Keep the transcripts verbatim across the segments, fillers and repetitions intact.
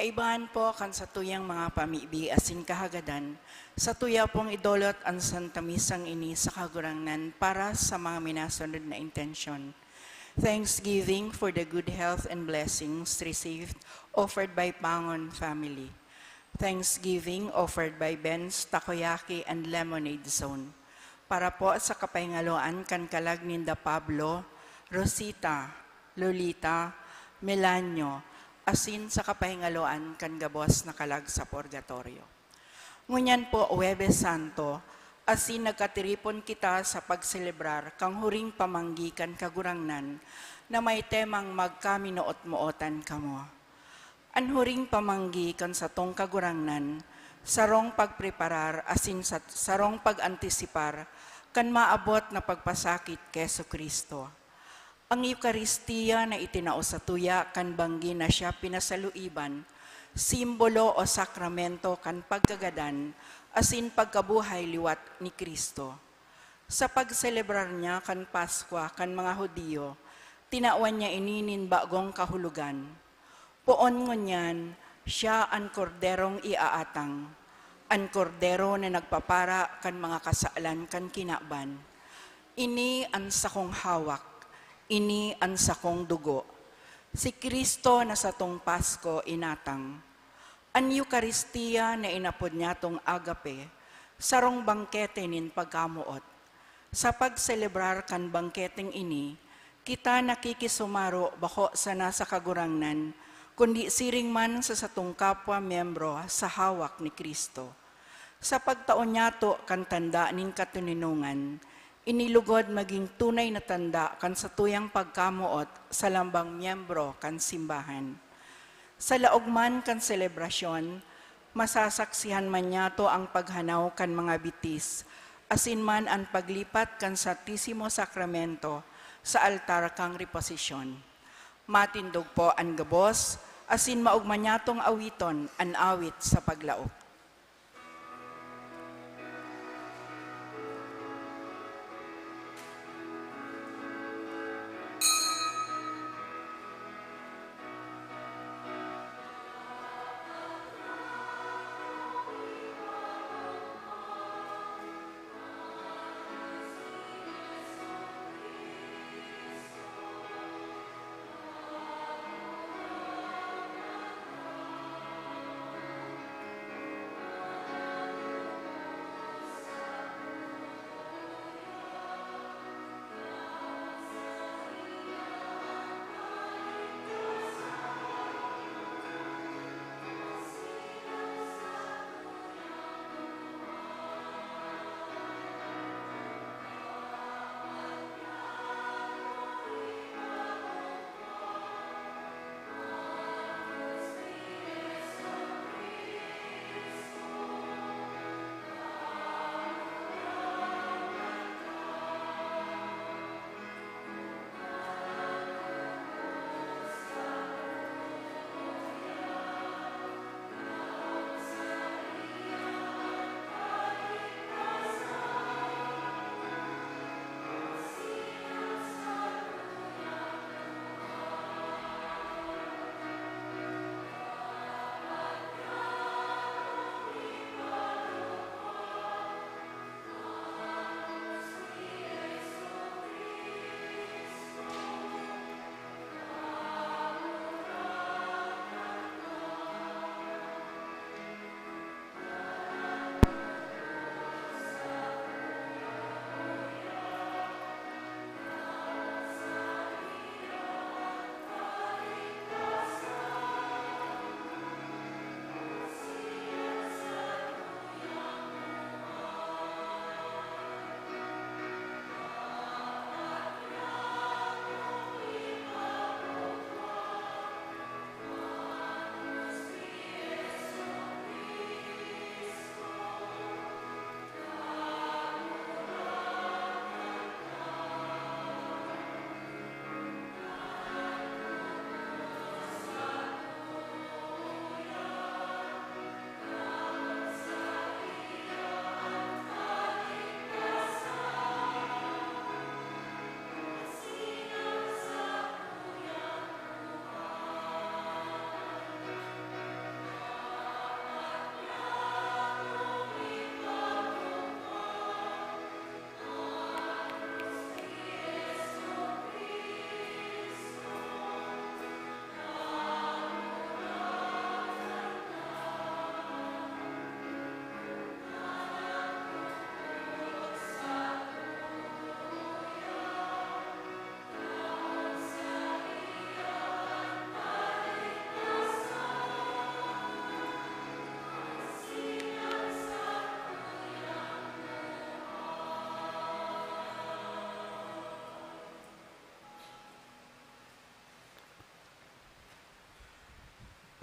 Kaibahan po kan satuyang mga pamibi asin kahagadan, satuya pong idolot an Santa Misang ini sa Kagurangnan para sa mga minasunod na intensyon. Thanksgiving for the good health and blessings received, offered by Pangon family. Thanksgiving offered by Ben's Takoyaki and Lemonade Zone. Para po sa kapahingaloan kan kalag ninda Pablo, Rosita, Lolita, Melanio, asin sa kapahingaloan kan gabos na kalag sa purgatorio. Ngunyan po, Huwebes Santo, asin nagkatiripon kita sa pagselebrar kan huring pamanggi kan Kagurangnan na may temang Magkaminoot-mootan Kamo. An huring pamanggi kan satong Kagurangnan, sarong pagpreparar asin sa, sarong pag-antisipar kan maabot na pagpasakit ki Jesu-Cristo. Ang Eukaristia na itinao satuya kan banggi na siya pinasaluiban, simbolo o sakramento kan pagkagadan asin pagkabuhay liwat ni Cristo. Sa pagselebrar niya kan Paskwa kan mga Judio, tinawan niya ini nin bagong kahulogan. Poon ngunyan, siya an Korderong iaatang, an Kordero na nagpapara kan mga kasalan kan kinaban. Ini an sakong hawak, ini an sakong dugo. Si Cristo na satong Pasko inatang. An Eukaristia na inapod niyatong Agape, sarong bangkete nin pagkamoot. Sa pagselebrar kan bangketeng ini, kita nakikisumaro bako sana sa Kagurangnan, kundi siring man sa satong kapwa miyembro sa hawak ni Cristo. Sa pagtao niyato kan tanda nin katoninongan, ini lugod magin tunay na tanda kan satuyang pagkamoot sa lambang miyembro kan simbahan. Sa laog man kan selebrasyon, masasaksihan man niyato ang paghanaw kan mga bitis, asin man an paglipat kan Santisimo Sakramento sa altar kan reposisyon. Matindog po an gabos, asin maogma niyatong awiton an awit sa paglaog.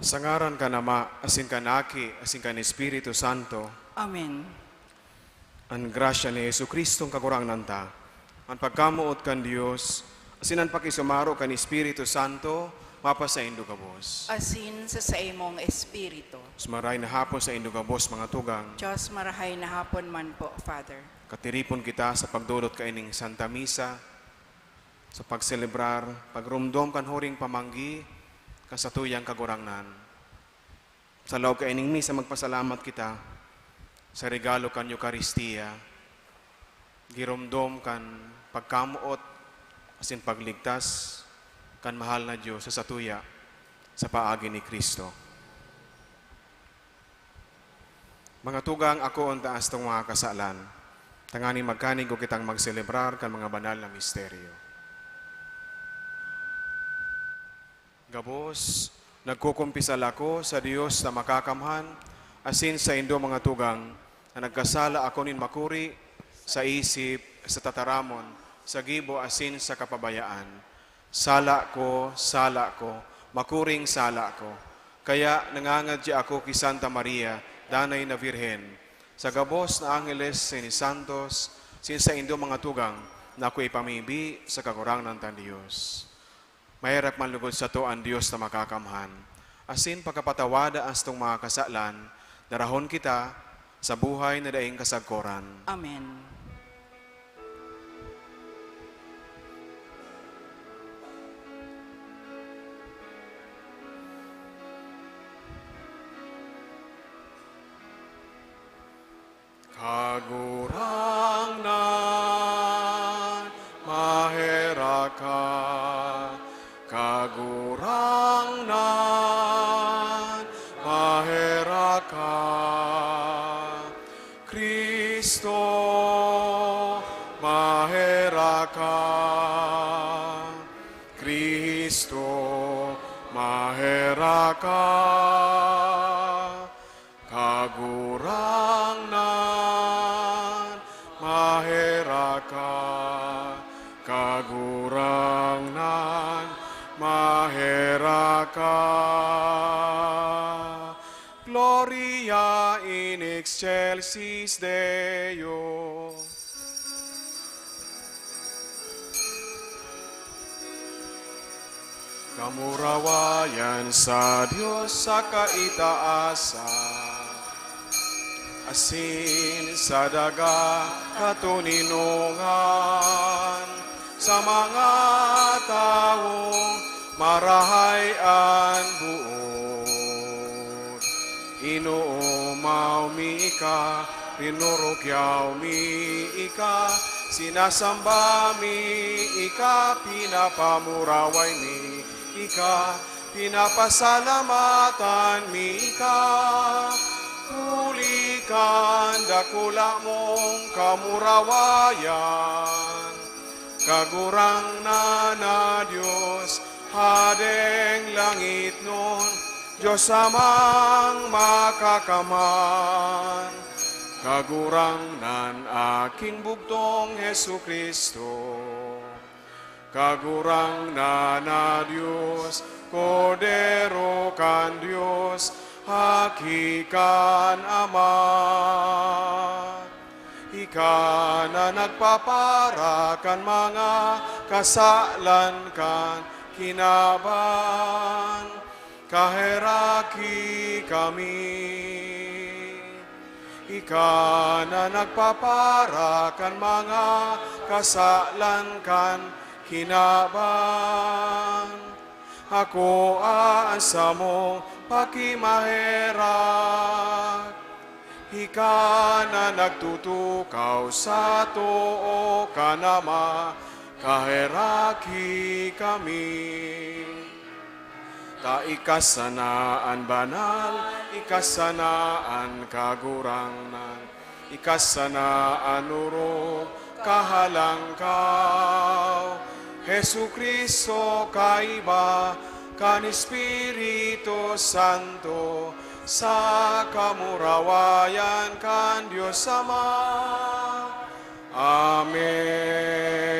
Sa ngaran kan Ama, asin kan Aki, asin kan Espiritu Santo. Amen. An grasya ni Jesu-Cristong Kagurangnan ta, an pagkamoot kan Dios, asin an pakisumaro kan Espiritu Santo, mapasaindo gabos. Asin sa saimong espiritu. Mas marahay na hapon saindo gabos, mga tugang. Diyos, marahay na hapon man po, Father. Katiripon kita sa pagdolot kaining Santa Misa, sa pagselebrar, pagromdom kan huring pamanggi kan satuyang Kagurangnan. Sa laog kaining misa, magpasalamat kita sa regalo kan Eukaristia, giromdom kan pagkamoot asin pagligtas kan mahal na Dios sa satuya sa paagi ni Cristo. Mga tugang, akoon ta astong mga kasalan, tanganing magkanigog kitang magselebrar kan mga banal na misteryo. Gabos, nagkukumpisal ako sa Dios na Makakamhan, asin saindo, mga tugang, na nagkasala ako nin makuri, sa isip, sa tataramon, sa gibo, asin sa kapabayaan. Sala ko, sala ko, makuring sala ko. Kaya nangangadya ako ki Santa Maria, Danay na Birhen, sa gabos na angheles asin santos, asin saindo, mga tugang, na ako ipamibi sa Kagurangnan tang Dios. Maherak man lugod sato an Dios na Makakamhan, asin pakapatawada an satong mga kasalan, darahon kita sa buhay na daing kasagkoran. Amen. Kagurangnan, maherak ka. Kagurangnan, maherak ka. Cristo, maherak ka. Cristo, maherak ka. Kagurangnan, maherak ka. Kagurangnan, maherak ka. Gloria in excelsis Deo. Kamurawayan sa Dios sa kaitaasan, asin sa daga katoninongan, sa mga tawong marahay an boot. Inoomaw mi ika, rinurukyaw mi ika, sinasamba mi ika, pinapamuraway mi ika, pinapasalamatan mi ika. Huli kan dakula mong kamurawayan, Kagurangnan na Dios, Hadeng langitnon, Dios Amang Makakamhan, Kagurangnan, Aking bugtong Jesu-Cristo. Kagurangnan na Dios, Kordero kan Dios, Aki kan Ama. Ika na nagpapara kan mga kasalan kan kinaban, kaheraki kami. Ika na nagpapara kan mga kasalan kan kinaban, akoa an samong pakimaherak. Ika na nagtutukaw sa too kan Ama, kaheraki kami. Ta ika sana an banal, ika sana an kagurangnan, ika sana an orog, kahalangkaw. Jesu-Cristo, kaiba kan Espiritu Santo, sa kamurawayan kan Dios Ama. Amen.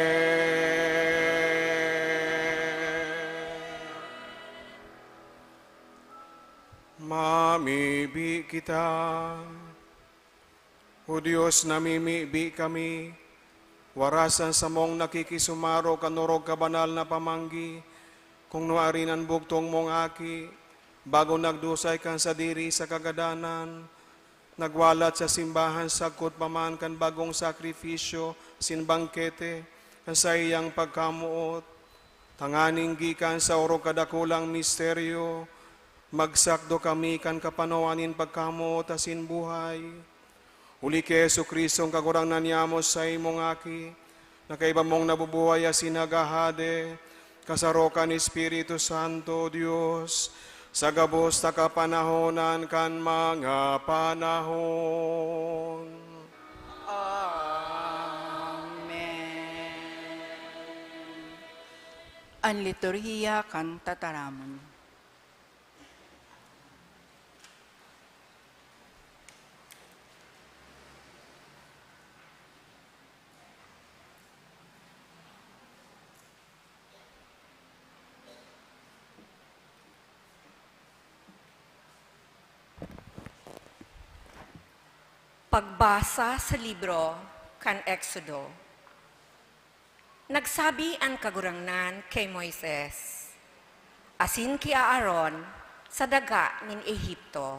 Namimibi kita. O Dios, namimibi kami, warasan samong nakikisumaro kan orog kabanal na pamanggi, kung nuarin an bugtong mong Aki, bago nagdusay kan sadiri sa kagadanan, nagwalat sa simbahan sagkod pa man kan bagong sakrifisyo sin bangkete, kan saiyang pagkamoot, tanganing gikan sa orog kadakulang misteryo, magsakdo kami kan kapanuan nin pagkamoot asin buhay. Huli ki Jesu-Cristo, an Kagurangnan niyamo, saimong Aki, na kaiba mong nabubuhay asin naghahade, kasaro kan Espiritu Santo, Dios, sa gabos na kapanahonan kan mga panahon. Amen. An liturhiya kan tataramon. Pagbasa sa libro kan Exodo. Nagsabi an Kagurangnan ki Moises asin ki Aaron sa daga nin Egipto,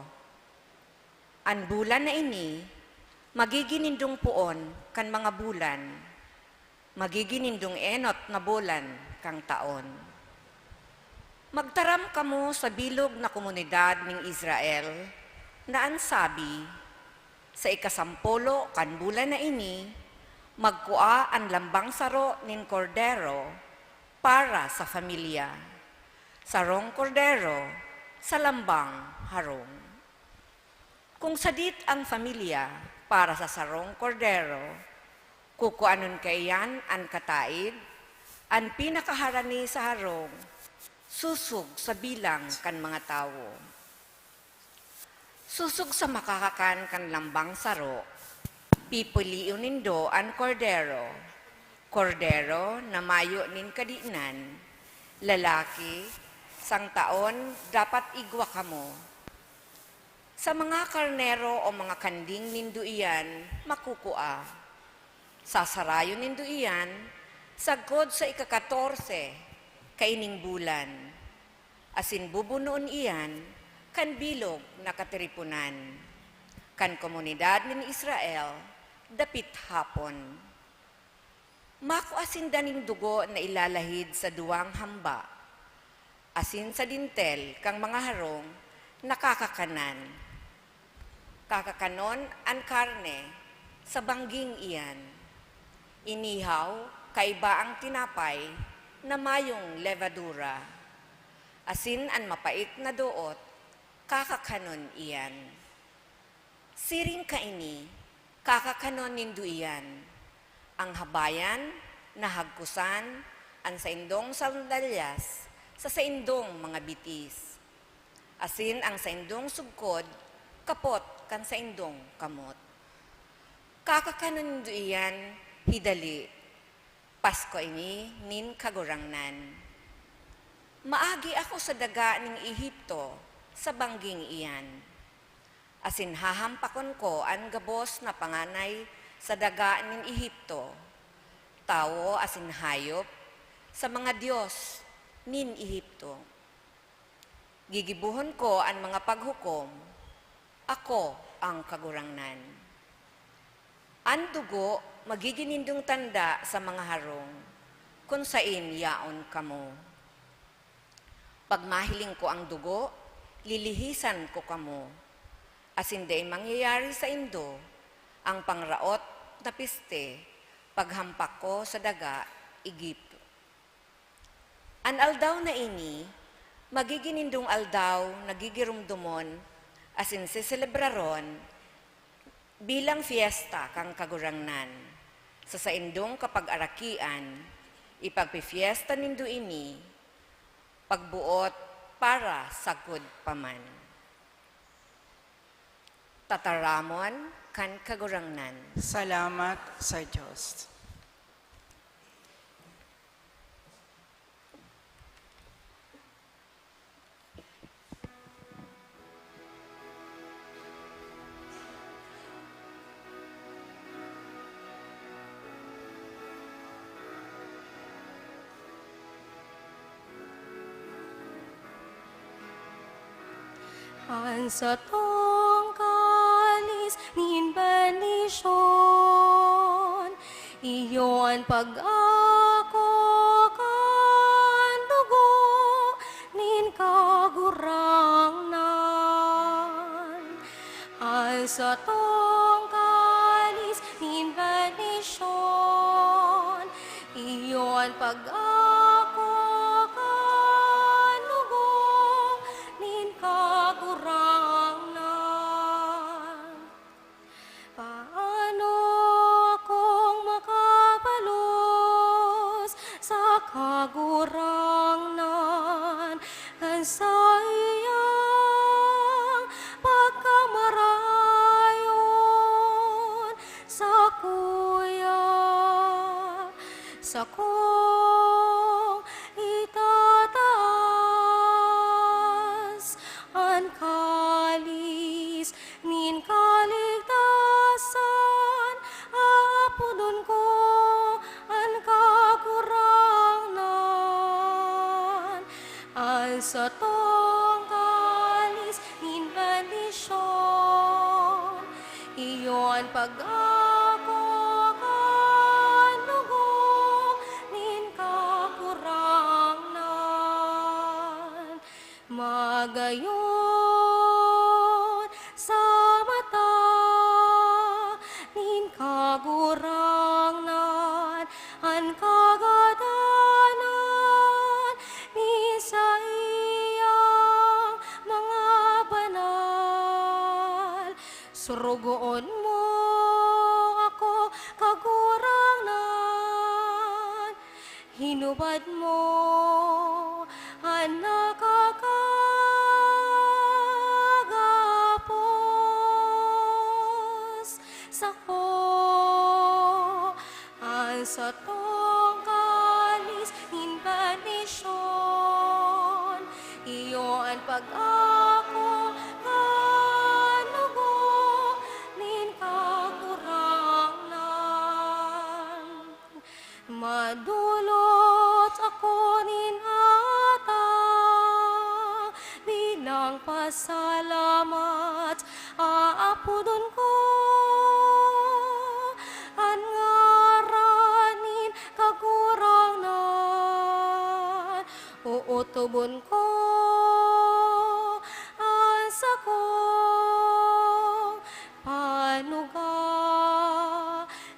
"An bulan na ini magigin nindong poon kan mga bulan, magigin nindong enot na bulan kan taon. Magtaram kamo sa bilog na komunidad nin Israel na an sabi, 'Sa ikasampulo kan bulan na ini, magkua an lambang saro nin kordero para sa familya, sarong kordero sa lambang harong. Kung sadit an familya para sa sarong kordero, kukuanon kaiyan an kataed, an pinakaharani sa harong, sosog sa bilang kan mga tawo. Sosog sa makakakan kan lambang saro, pipilion nindo an kordero, kordero na mayo nin kadinan, lalaki, sangtaon dapat igwa kamo. Sa mga karnero o mga kanding nindo iyan makukua. Sasarayon nindo iyan sagkod sa ikakatorse kaining bulan, asin bubunoon iyan kan bilog na katiriponan kan komunidad nin Israel dapit hapon. Makua sinda nin dugo na ilalahid sa duwang hamba, asin sa dintel kan mga harong na kakakanan. Kakakanon an karne sa bangging iyan. Inihaw kaiba an tinapay na mayong lebadura, asin an mapait na doot, kakakanon iyan. Siring kaini, kakakanon nindo iyan: an habayan na hagkosan an saindong sandalyas sa saindong mga bitis, asin an saindong sugkod kapot kan saindong kamot. Kakakanon nindo iyan hidali. Pasko ini nin Kagurangnan. Maagi ako sa daga nin Egipto sa bangging iyan, asin hahampakon ko an gabos na panganay sa daga nin Egipto, tawo asin hayop, sa mga dios nin Egipto. Gigibohon ko an mga paghukom. Ako an Kagurangnan. An dugo magigin nindong tanda sa mga harong, kun saen yaon kamo. Pag mahiling ko an dugo, lilihisan ko kamo, asin dai mangyayari saindo an pangraot na peste paghampak ko sa daga Egipto. An aldaw na ini magigin nindong aldaw na gigiromdomon asin seselebraron bilang fiesta kan Kagurangnan. Sa saindong kapagarakian, ipagpipyesta nindo ini pagboot para sagkod pa man. Tataramon kan Kagurangnan. Salamat sa Dios. An satong kalis nin bendisyon, iyo an pag-ako kan dugo nin Kagurangnan. An satong kalis nin bendisyon, iyo an pag-ako kan dugo nin Kagurangnan. Paano akong makapalos sa Kagurangnan kan saiyang pagkamarayon sakuya? Sakong itataas an kalis nin kaligtasan, aapodon ko an Kagurangnan. An satong kalis nin bendisyon, iyo an pag-ako kan dugo nin Kagurangnan. Magayon sa mata nin Kagurangnan an kagadanan nin saiyang mga banal. Sorogoon mo ako, Kagurangnan, hinubad mo an nakakagapos sako. An satong kalis nin bendisyon, iyo an pag-ako kan dugo nin Kagurangnan. Madolot ako nin atang bilang pasalamat, aapodon ko an ngaran nin Kagurangnan. Ootobon ko an sakong panuga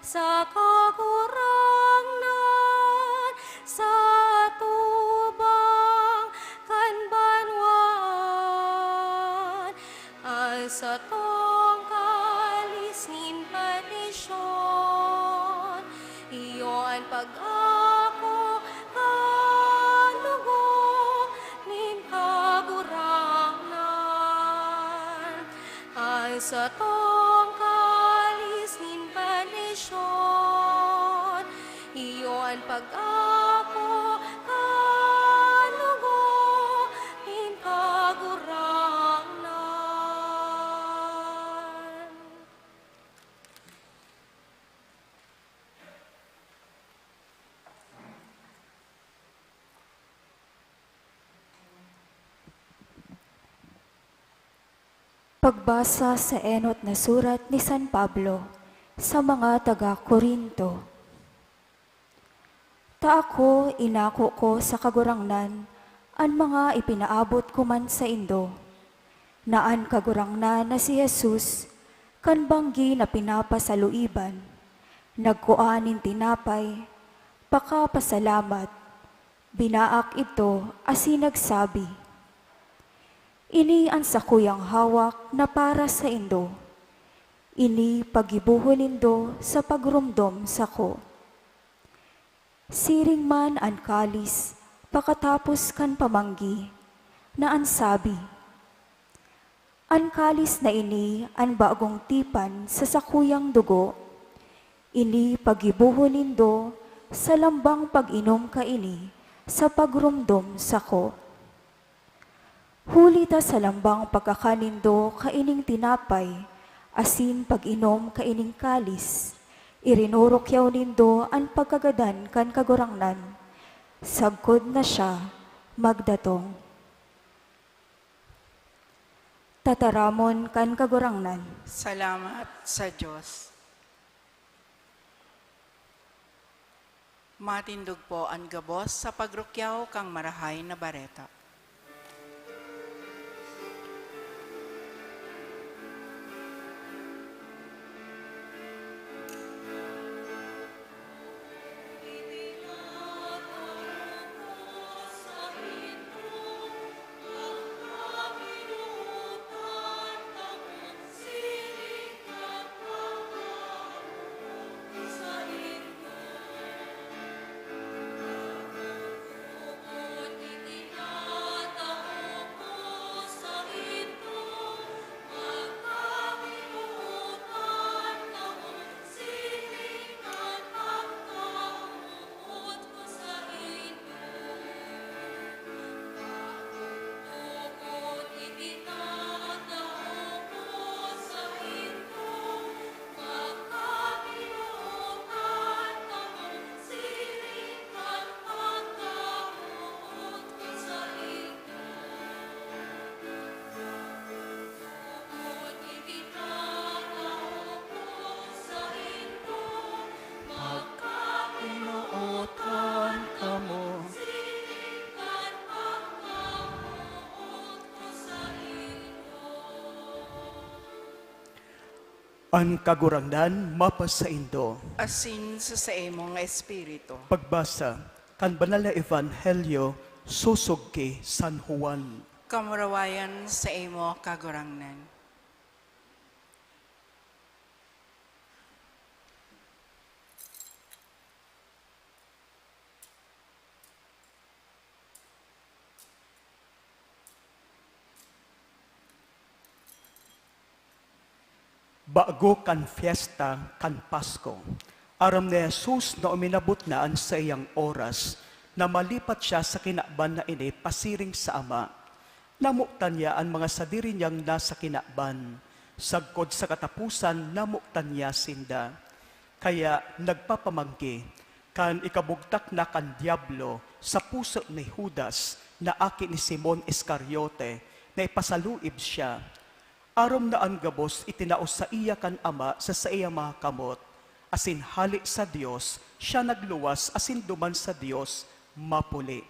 sa Kagurangnan sa atubang kan banwaan. An satong kalis nin bendisyon, iyo an pag-ako kan dugo nin Kagurangnan. An satong kalis nin bendisyon, iyo an pag-ako kan dugo nin Kagurangnan. Pagbasa sa enot na surat ni San Pablo sa mga taga Corinto. Ta ako, inako ko sa Kagurangnan an mga ipinaabot ko man saindo, na an Kagurangnan na si Jesus, kan banggi na pinapasaluiban, nagkua nin tinapay, pakapasalamat, binaak idto asin nagsabi, "Ini an sakuyang hawak na para saindo. Ini paggibohon nindo sa pagromdom sako." Siring man an kalis pakatapos kan pamanggi, na an sabi, "An kalis na ini an bagong tipan sa sakuyang dugo. Ini paggibohon nindo sa lambang pag-inom kaini sa pagromdom sako." Huli ta sa lambang pagkakan nindo kaining tinapay asin pag-inom kaining kalis, irinurukyaw nindo an pagkagadan kan Kagurangnan, sagkod na siya magdatong. Tataramon kan Kagurangnan. Salamat sa Diyos. Matindog po an gabos sa pagrukyaw kan Marahay na Bareta. An Kagurangnan mapasaindo. Asin sa saimong espiritu. Pagbasa kan Banal na Ebanghelyo sosog ki San Juan. Kamurawayan sa imo, Kagurangnan. Bago kan fiesta kan Pasko, aram ni Jesus na uminabot na an saiyang oras na malipat siya sa kinaban na ini pasiring sa Ama. Namotan niya an mga sadiri niyang nasa kinaban, sagkod sa kataposan, namotan niya sinda. Kaya nagpapamanggi, kan ikabugtak na kan Diablo sa puso ni Judas na aki ni Simon Iscariote, na ipasaluib siya. Aram na an gabos itinao saiya kan Ama sa saiyang mga kamot, asin hale sa Dios siya nagluwas asin duman sa Dios mapuli.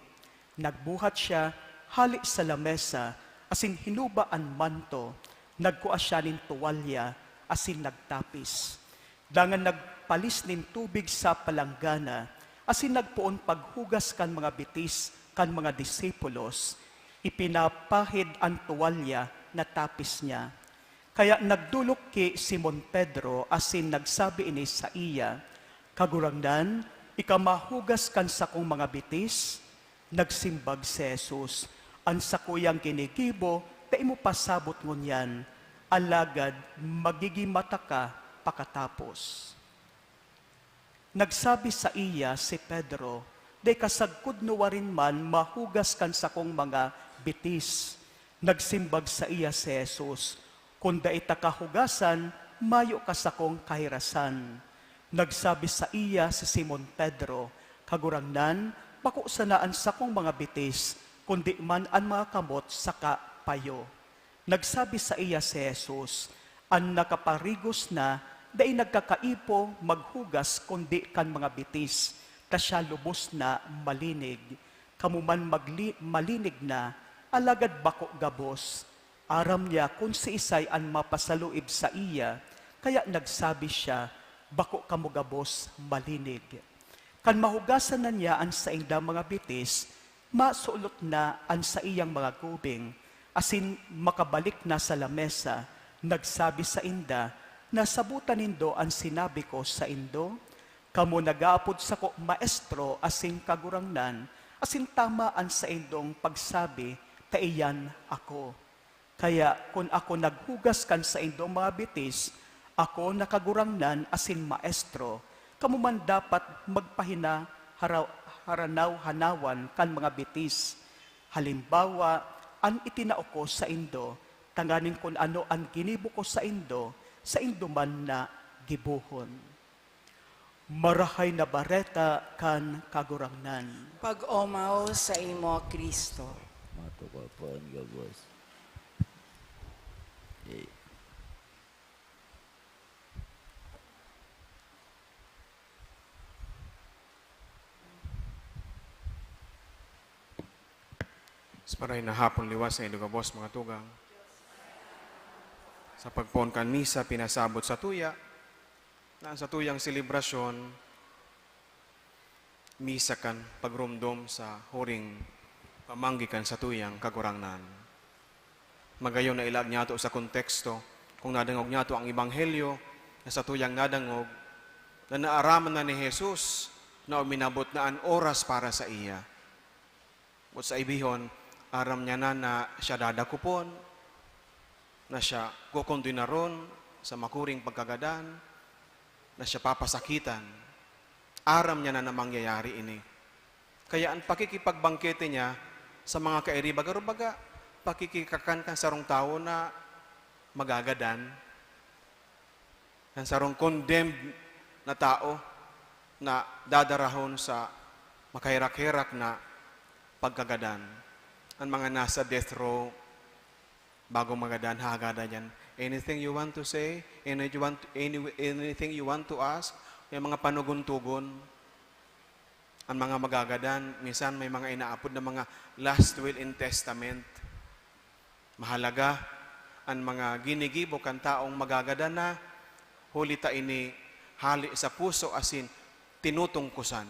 Nagbuhat siya hale sa lamesa asin hinuba an manto, nagkua siya nin tuwalya asin nagtapis. Dangan nagpalis nin tubig sa palanggana asin nagpoon paghugas kan mga bitis kan mga disipulos. Ipinapahid an tuwalya na tapis niya. Kaya nagdolok ki Simon Pedro asin nagsabi ini saiya, "Kagurangnan, ika mahugas kan sakong mga bitis?" Nagsimbag si Jesus, "An sakuyang ginigibo dai mo pasabot ngunyan, alagad magigimata ka pakatapos." Nagsabi saiya si Pedro, "Dai ka sagkod nuwarin man mahugas kan sakong mga bitis." Nagsimbag saiya si Jesus, "Kun dai ta ka hugasan, mayo ka sakong kahirasan." Nagsabi saiya si Simon Pedro, "Kagurangnan, bako sana an sakong mga bitis, kundi man an mga kamot saka payo." Nagsabi saiya si Jesus, "An nakaparigos na dai nagkakaipo maghugas kundi kan mga bitis, ta siya lubos na malinig. Kamo man magli-, malinig na, alagad bako gabos." Aram niya kun siisay an mapasaluib saiya, kaya nagsabi siya, "Bako kamo gabos malinig." Kan mahugasan na niya an saindang mga bitis, masulot na an saiyang mga gubing, asin makabalik na sa lamesa, nagsabi sainda, "Nasabotan nindo an sinabi ko saindo? Kamo nag-aapod sako, 'Maestro' asin 'Kagurangnan,' asin tama an saindong pagsabi ta iyan ako. Kaya kun ako naghugas kan saindong mga bitis, ako na Kagurangnan asin Maestro, kamo man dapat magpahina-, hara-, haranaw-hanawan kan mga bitis. Halimbawa an itinao ko saindo, tanganing kun ano an ginibo ko saindo, saindo man na gibohon." Marahay na Bareta kan Kagurangnan. Pag-omaw saimo, Cristo. Matukwa po an gabos. Sa maray na hapon liwat sa inyo gabos, mga tugang. Sa pagpoon kan misa, pinasabot sa tuya, na ang satuyang selebrasyon, misa kan pagromdom sa huring pamanggi kan satuyang Kagurangnan. Magayon na ilaag niyato sa konteksto, kung nadangog niyato ang ebanghelyo na satuyang nadangog, na naaraman na ni Jesus na uminabot na an oras para sa iya. Buot sa ibihon, aram niya na, na siya dadakopon, na siya kokondenaron sa makuring pagkagadan, na siya papasakitan. Aram niya na, na mangyayari ini. Kaya an pakikipagbangkete niya sa mga kairiba, garo baga, pakikikakan kan sarong tawo na magagadan, kan sarong condemned na tawo na dadarahon sa makaherak-herak na pagkagadan. An mga nasa death row, bago magadan, hahagadan yan. "Anything you want to say? Any, you want, any, anything you want to ask?" May mga panugon-tugon. An mga magagadan, minsan may mga inaapod na mga last will and testament. Mahalaga an mga ginigibo kan taong magagadan na huli ta ini hale sa puso asin tinutungkosan.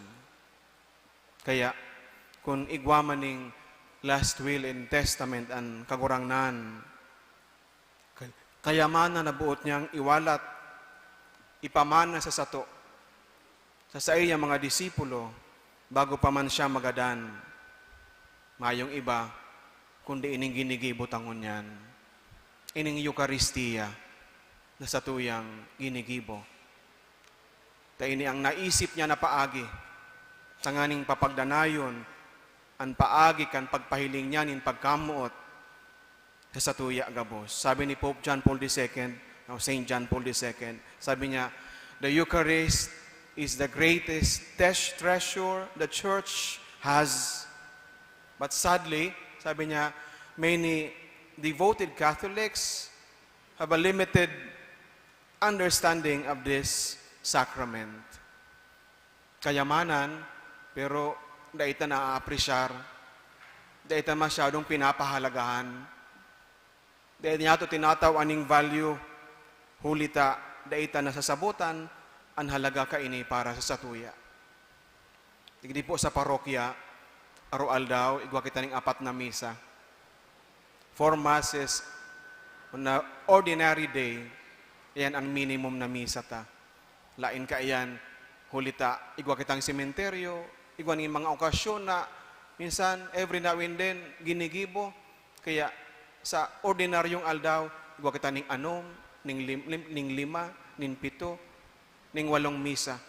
Kaya, kun igwa man ning last will and testament an Kagurangnan, kay-, kayamanan na boot niyang iwalat, ipamana sa sato, sa saiyang mga disipulo, bago pa man siya magadan. Mayong iba, kundi ining ginigibo ta ngunyan, ining Eukaristia na satuyang ginigibo. Ta ini ang naisip niya na paagi, tanganing papagdanayon an paagi kan pagpahiling niya nin pagkamoot sa satuya gabos. Sabi ni Pope John Paul the Second, o Saint John Paul the Second, sabi niya, "The Eucharist is the greatest tes-, treasure the Church has." But sadly, sabi niya, many devoted Catholics have a limited understanding of this sacrament. Kayamanan, pero dai ta naaapresyar, dai ta masyadong pinapahalagahan, dai niyato tinataw aning value, huli ta dai ta nasasabotan an halaga kaini para sa satuya. Digdi po sa parokya, aroaldaw, igwa kita ning apat na misa. Four masses on a ordinary day, iyan ang minimum na misa ta. Lain kaiyan, huli ta, igwa kitang sementeryo, igwa ning mga okasyon na minsan, every now and then, ginigibo. Kaya sa ordinaryong aldaw, igwa kita ning anom, ning lim-, lim-, ning lima, ning pito, ning walong misa.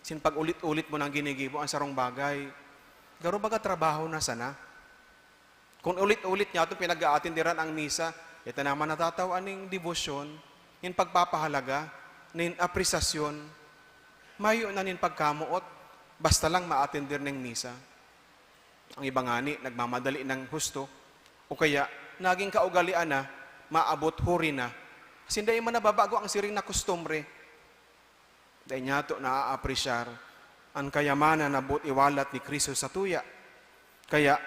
Sin pag-ulit-ulit mo nang ginigibo ang sarong bagay, garo baga trabaho na sana. Kun ulit-ulit niyato pinag-aatenderan ang misa, ito naman natataw aning debosyon, nin pagpapahalaga, nin apresasyon. Mayo na nin pagkamoot, basta lang maatender ning misa. Ang iba ngani, nagmamadali nang husto, o kaya naging kaugalian na, maabot huri na. Asin dai man nababago ang siring na kustumbre. Dai niyato naaapresyar an kayamanan na boot iwalat ni Cristo sa tuya. Kaya,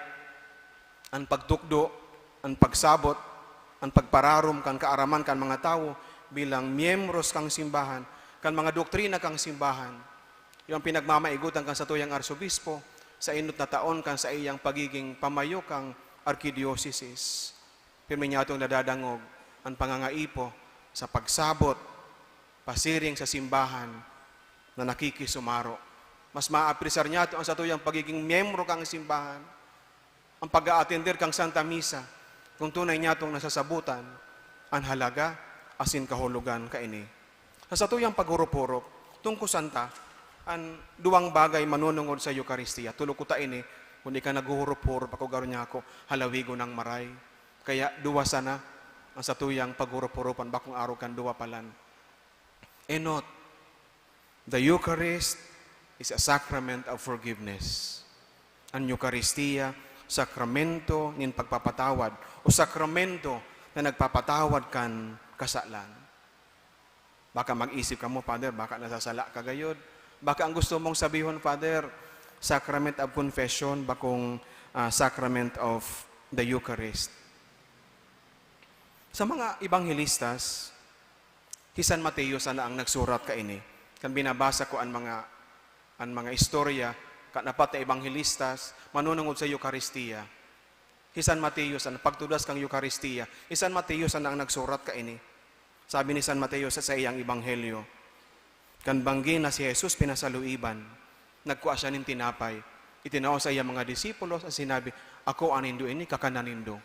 an pagtukdo, an pagsabot, an pagpararom kan kaaraman kan mga tawo bilang miyembros kan simbahan, kan mga doktrina kan simbahan, iyo an pinagmamaigotan kan satuyang arsobispo sa enot na taon kan saiyang pagiging pamayo kan arkidiosesis. Pirmi niyatong nadadangog an pangangaipo sa pagsabot pasiring sa simbahan na nakikisumaro. Mas maapresyar niyato an satuyang pagiging miyembro kan simbahan, ang pag-aatender kan Santa Misa, kung tunay niyatong nasasabotan an halaga asin kahulogan kaini. Sa satuyang paghurup-hurup, tungkosan ta an duwang bagay manunungod sa Eukaristia. Tulo kuta ini, kun di ka naghuhurup-hurup, ako garo niya ako halawigon nang maray. Kaya duwa sana ang satuyang paghurup-hurupan, bakong arog kan duwa palan. Enot, the Eucharist is a sacrament of forgiveness. An Eukaristia, sakramento nin pagpapatawad, o sakramento na nagpapatawad kan kasalan. Baka mag-isip kamo, "Father, baka nasasala ka gayod." Baka ang gusto mong sabihon, "Father, Sacrament of Confession, bakong, ah, Sacrament of the Eucharist." Sa mga ebanghelistas, hi San Mateo sana ang nagsurat kaini. Kan binabasa ko an mga, an mga istorya kan apat na ebanghelistas manunungod sa Eukaristia, hi San Mateo sana, pagtudas kan Eukaristia, hi San Mateo sana ang nagsurat kaini. Sabi ni San Mateo sa saiyang ebanghelyo, kan banggi na si Jesus pinasaluiban, nagkua siya nin tinapay, itinao sa iyang mga disipulos, at sinabi, "Ako an nindo ini, kakanan nindo."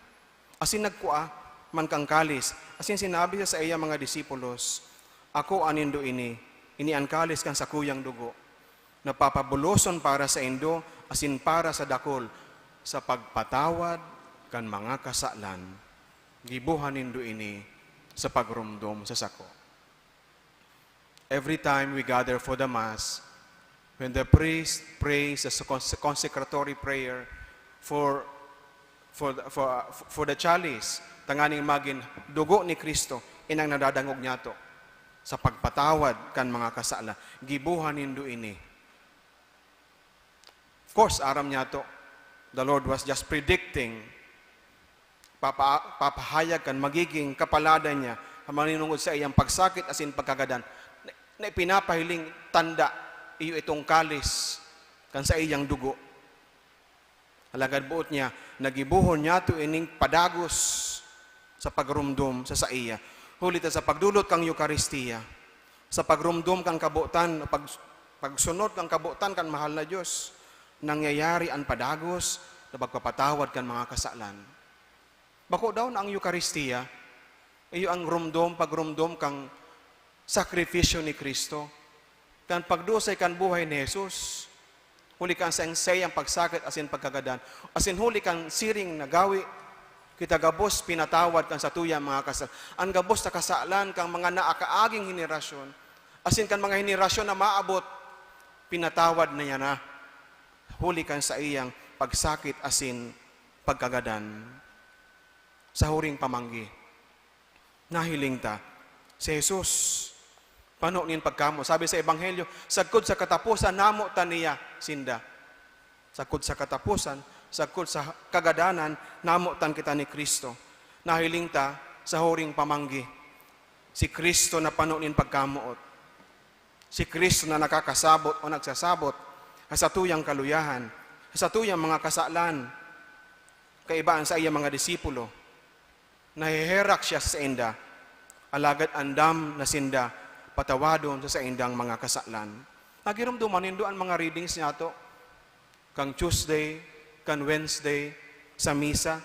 Asin nagkua man kan kalis, asin sinabi sa saiyang mga disipulos, "Ako an nindo ini, ini an kalis kan sakuyang dugo, na papabuloson para saindo asin para sa dakul sa pagpatawad kan mga kasalan. Giboha nindo ini sa pagromdom sa sako." Every time we gather for the Mass, when the priest prays the cons-, consecratory prayer for, for, the- for, for the chalice, tanganing magin dugo ni Cristo, inang nadadangog niyato sa pagpatawad kan mga kasalan. Giboha nindo ini. Of course, aram niyato, the Lord was just predicting, papa-, papahayag kan magiging kapaladan niya, maninungod sa iyang pagsakit asin pagkagadan, na, na ipinapahiling tanda, iyo itong kalis kan saiyang dugo. Alagad boot niya, nagibohon niyato ining padagos sa pagromdom sa saiya. Huli ta sa pagdolot kan Eukaristia, sa pagromdom kan kabotan, pag-, pagsunod kan kabotan kan mahal na Dios, nangyayari an padagos na pagpapatawad kan mga kasalan. Bako daw na ang Eukaristia, iyo ang romdom, pagromdom kan sakripisyo ni Cristo, kan pagdusay kan buhay ni Jesus, huli kan saiyang, saiyang pagsakit asin pagkagadan, asin huli kan siring na gawi, kita gabos pinatawad kan satuyang mga kasal-, an gabos na kasalan kan mga naakaaging henerasyon, asin kan mga henerasyon na maabot, pinatawad na niya na, huli kan saiyang pagsakit asin pagkagadan. Sa huring pamanggi, nahiling ta, si Jesus, pano nin pagkamoot. Sabi sa Ebanghelyo, "Sagkod sa kataposan, namotan niya sinda." Sagkod sa kataposan, sagkod sa kagadanan, namotan kita ni Cristo. Nahiling ta sa huring pamanggi, si Cristo na pano nin pagkamoot. Si Cristo na nakakasabot o nagsasabot sa satuyang kaluyahan, sa satuyang mga kasalan. Kaiba an saiyang mga disipulo. Naheherak siya sa sainda, alagad andam na sinda patawadon sa saindang mga kasalan. Nagiromdoman nindo an mga readings niyato, kan Tuesday, kan Wednesday, sa misa,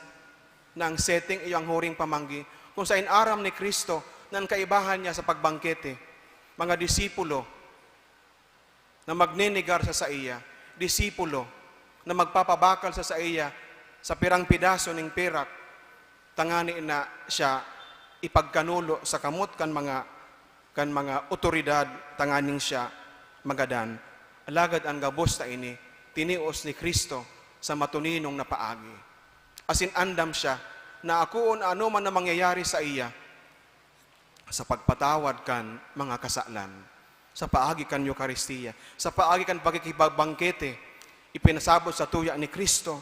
na ang setting iyo ang huring pamanggi, kung sain aram ni Cristo na an kaibahan niya sa pagbangkete, mga disipulo, na magnenegar sa saiya, disipulo na magpapabakal sa saiya sa pirang pidaso ning perak, tangani na siya ipagkanulo sa kamot kan mga, kan mga otoridad tanganing siya magadan. Alagad an gabos na ini, tinios ni Cristo sa matuninong na paagi. Asin andam siya na akoon anoman na mangyayari saiya, sa pagpatawad kan mga kasalan, sa paagi kan Eukaristia, sa paagi kan pakikipagbangkete, ipinasabot satuya ni Cristo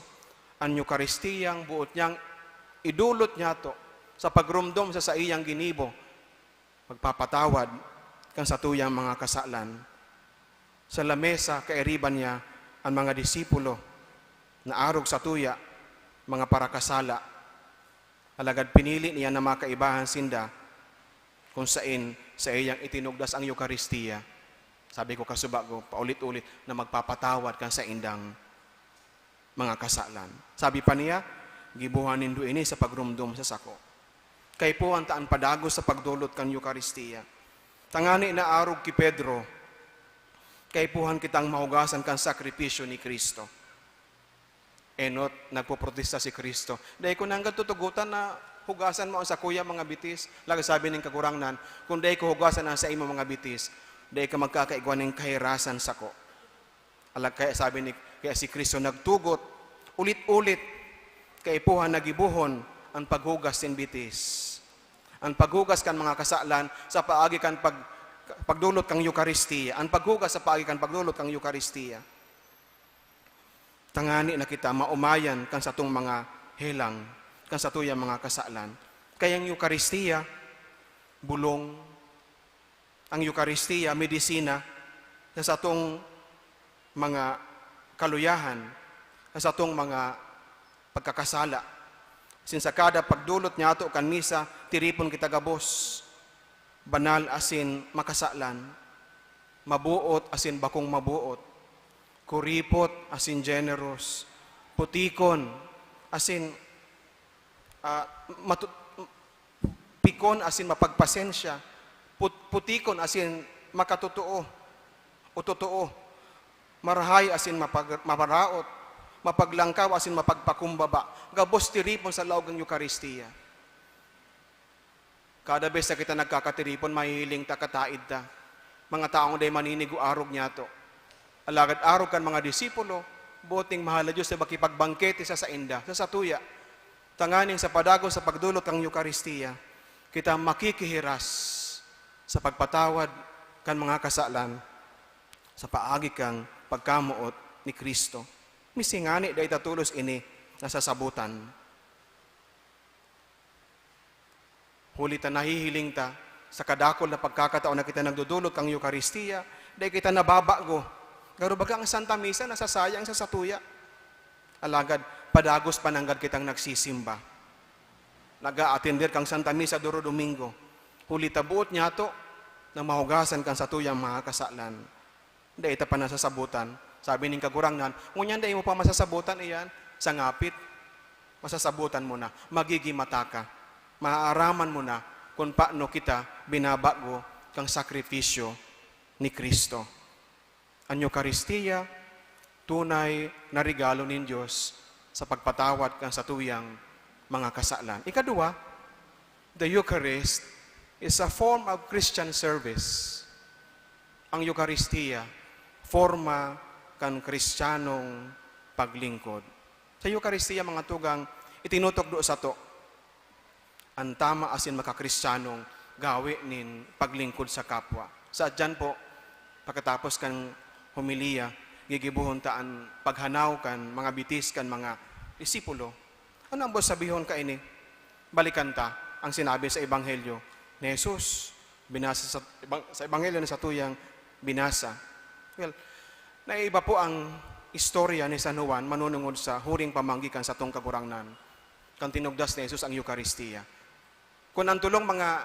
an Eukaristiyang boot niyang idolot niyato sa pagromdom sa saiyang ginibo, magpapatawad kan satuyang mga kasalan. Sa lamesa, kairiba niya an mga disipulo na arog satuya, mga parakasala. Alagad pinili niya na makaibahan sinda kung sain saiyang itinugdas ang Eukaristia. Sabi ko kasubago, paulit-ulit, na magpapatawad kan saindang mga kasalan. Sabi pa niya, "Giboha nindo ini sa pagromdom sa sako." Kaipuhan ta an padagos sa pagdolot kan Eukaristia. Tangani na arog ki Pedro, kaipuhan kitang mahugasan kan sakripisyo ni Cristo. Enot, nagpoprotesta si Cristo, "Dai ko nanggad tutugotan na hugasan mo an sakuyang mga bitis." Lagad sabi nin Kagurangnan, "Kun dai ko hugasan an saimo mga bitis, dai ka magkakaigwa nin kahirasan sako." Alag kaya sabi ni, kaya si Cristo nagtugot, ulit-ulit, kaipuhan na gibohon an paghugas nin bitis. An paghugas kan mga kasalan sa paagi kan pag-, pagdolot kan Eukaristia. An paghugas sa paagi kan pagdolot kan Eukaristia. Tangani na kita maomayan kan satong mga helang, kan satuyang mga kasalan. Kaya ang Eukaristia, bulong. Ang Eukaristia, medisina, sa satong mga kaluyahan, sa satong mga pagkakasala. Asin sa kada pagdolot niyato kan misa, tiripon kita gabos, banal asin makasalan, mabuot asin bakong mabuot, kuripot asin generous, putikon asin, ah, matu-, pikon asin mapagpasensya, put-, putikon asin makatotoo o totoo, marahay asin mapag-, maparaot, mapaglangkaw asin mapagpakumbaba, gabos tiripon sa laog kan Eukaristia. Kada bes na kita nagkakatiripon, mahihiling ta, kataid ta. Mga taong dai maninigo arog niyato. Alagad arog kan mga disipulo, boot ning mahal na Dios na makipagbangkete sa sainda, sa satuya. Tanganing sa padagos sa pagdolot kan Eukaristia, kita makikihiras sa pagpatawad kan mga kasalan sa paagi kan pagkamoot ni Cristo. Misingani dai ta tolos ini nasasabotan. Huli ta nahihiling ta, sa kadakul na pagkakataon na kita nagdodolot kan Eukaristia, dai kita nababago. Garo baga ang Santa Misa nasasayang sa satuya. Alagad padagos pa nanggad kitang nagsisimba. Nag-aatender kan Santa Misa duro Domingo. Huli ta boot niyato na mahugasan kan satuyang mga kasalan. Dai ta pa nasasabotan. Sabi ning Kagurangnan, "Ngunyan dai mo pa masasabotan iyan? Sa ngapit, masasabotan mo na. Magigimata ka. Maaaraman mo na kun paano kita binabago kan sakripisyo ni Cristo." An Eukaristia, tunay na regalo nin Dios sa pagpatawad kan satuyang mga kasalan. Ikaduwa, the Eucharist is a form of Christian service. Ang Eukaristia, forma kan Kristiyanong paglingkod. Sa Eukaristia, mga tugang, itinutukdo sato an tama asin makakristiyanong gawe nin paglingkod sa kapwa. Sa adyan po, pagkatapos kan homilya, gigibohon ta an paghanaw kan mga bitis kan mga disipulo. Ano an boot sabihon kaini? Balikan ta ang sinabi sa Ebanghelyo ni Jesus, binasa sa, sa Ebanghelyo na satuyang binasa. Well, naiiba po ang istorya ni San Juan manunungod sa huring pamanggi kan satong Kagurangnan, kan tinugdas ni Jesus ang Eukaristia. Kun an tolong mga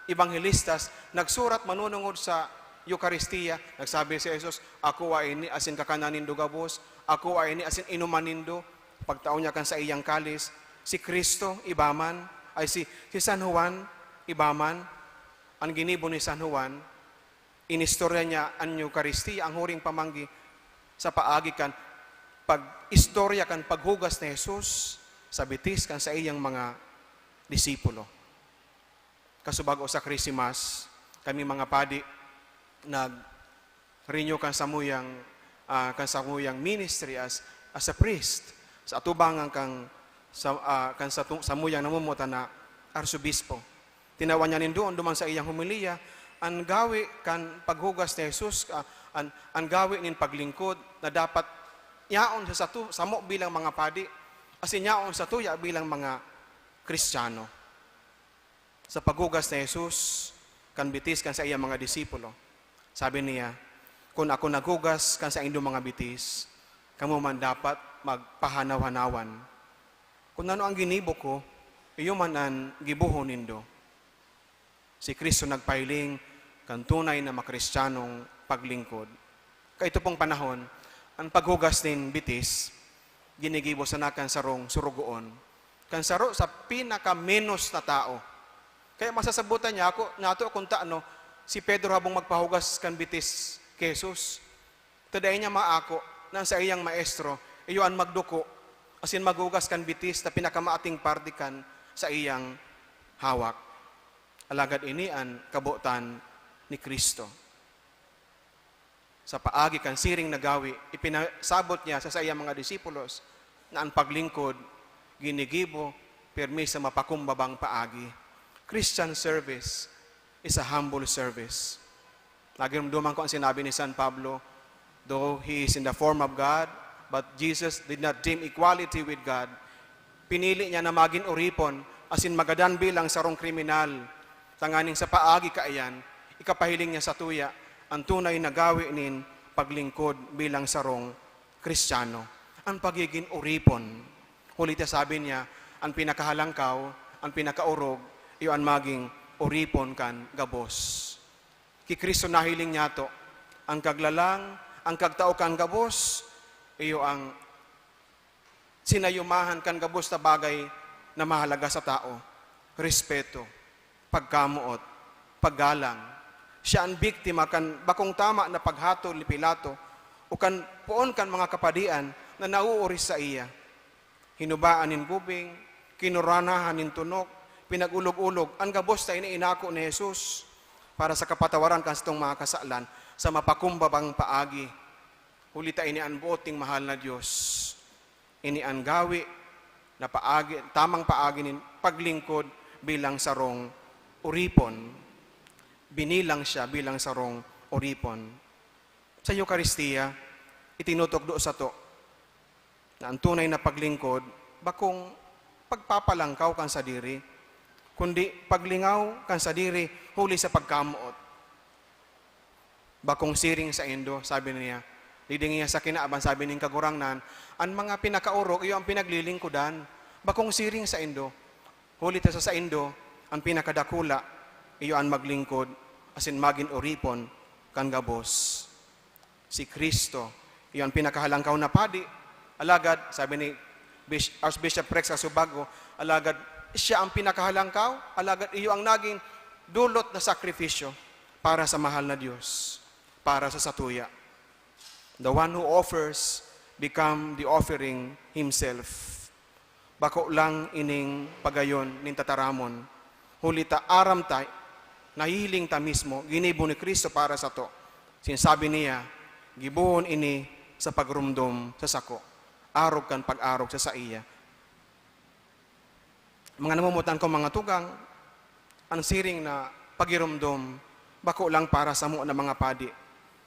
ebanghelistas nagsurat manunungod sa Eukaristia, nagsabi si Jesus, "Akoa ini asin kakanan nindo gabos, akoa ini asin inuman nindo." Pagtao niya kan saiyang kalis, si Cristo iba man, ay si, si San Juan iba man. An ginibo ni San Juan, inistorya niya an Eukaristia, ang huring pamanggi, sa paagi kan pag-istorya kan paghugas ni Jesus sa bitis kan saiyang mga disipulo. Kasubago sa Christmas, kami mga padi nag-renew kan samuyang, ah, kan samuyang ministry as, as a priest sa atubangan kan sa, ah, kan satu-, samuyang namumutan na arsobispo. Tinawan niya nin duon duman sa iyang homilya an gawe kan paghugas ni Jesus, ah, an, an gawe nin paglingkod na dapat yaon sa satu-, samo bilang mga padi, asin yaon sa tuya bilang mga Kristiyano. Sa paghugas ni Jesus kan bitis kan saiyang mga disipulo, sabi niya, "Kun ako naghugas kan saindong mga bitis, kamo man dapat magpahanaw-hanawan. Kun ano ang ginibo ko, iyo man an gibohon nindo." Si Cristo nagpahiling kan tunay na makristiyanong paglingkod. Kaito pong panahon, an paghugas nin bitis, ginigibo sana kan sarong surugoon, kan saro sa pinakamenos na tao. Kaya masasabotan niya ako, nato kun taano si Pedro habong magpahugas kan bitis ki Jesus. Ta dai niya maako na an saiyang maestro iyo an magduko asin maghugas kan bitis na pinakamating parte kan saiyang hawak. Alagad ini an kabotan ni Cristo. Sa paagi kan siring na gawi, ipinasabot niya sa saiyang mga disipulos na an paglingkod ginigibo pirmi sa mapakumbabang paagi. Christian service is a humble service. Nagirumduman ko ang sinabi ni San Pablo, "Though he is in the form of God, but Jesus did not deem equality with God." Pinili niya na magin oripon, asin magadan bilang sarong kriminal, tanganing sa paagi kaiyan, ikapahiling niya satuya an tunay na gawi nin paglingkod bilang sarong Kristiyano, an pagigin oripon. Huli ta sabi niya, an pinakahalangkaw, an pinakaorog, iyo an magin oripon kan gabos. Ki Cristo nahiling niyato, an kaglalang, an kagtao kan gabos, iyo an sinayumahan kan gabos na bagay na mahalaga sa tao, respeto, pagkamoot, paggalang. Siya an biktima kan bakong tama na paghatol ni Pilato o kan poon kan mga kapadian na nauori saiya. Hinubaan nin gubing, kinuranahan nin tunok, pinag-olog-olog, an gabos na ini inako ni Jesus para sa kapatawaran kan satong mga kasalan sa mapakumbabang paagi. Huli ta ini an boot nin mahal na Dios. Ini an gawi na paagi, tamang paagi nin paglingkod bilang sarong oripon. Binilang siya bilang sarong oripon. Sa Eukaristia, itinutukdo sato na an tunay na paglingkod bakong pagpapalangkaw kan sadiri, kundi paglingaw kan sadiri huli sa pagkamoot. "Bakong siring saindo," sabi niya. Digdi niya sa kinaban, sabi nin Kagurangnan, "An mga pinakaorog iyo an pinaglilingkodan. Bakong siring saindo. Huli ta sa saindo, an pinakadakula iyo an maglingkod asin magin oripon kan gabos." Si Cristo, iyo an pinakahalangkaw na padi. Alagad, sabi ni Bish-, Archbishop Rex Casubago, "Alagad siya an pinakahalangkaw, alagad iyo ang nagin dulot na sakripisyo para sa mahal na Dios, para sa satuya." The one who offers become the offering himself. Bako lang ining pagayon nin tataramon, huli ta aram ta, nahihiling ta mismo, ginibo ni Cristo para sato. Sinasabi niya, "Gibohon ini sa pagromdom sa sako, arog kan pag-arog sa saiya." Mga namomotan ko, mga tugang, an siring na pagiromdom bako lang para samo na mga padi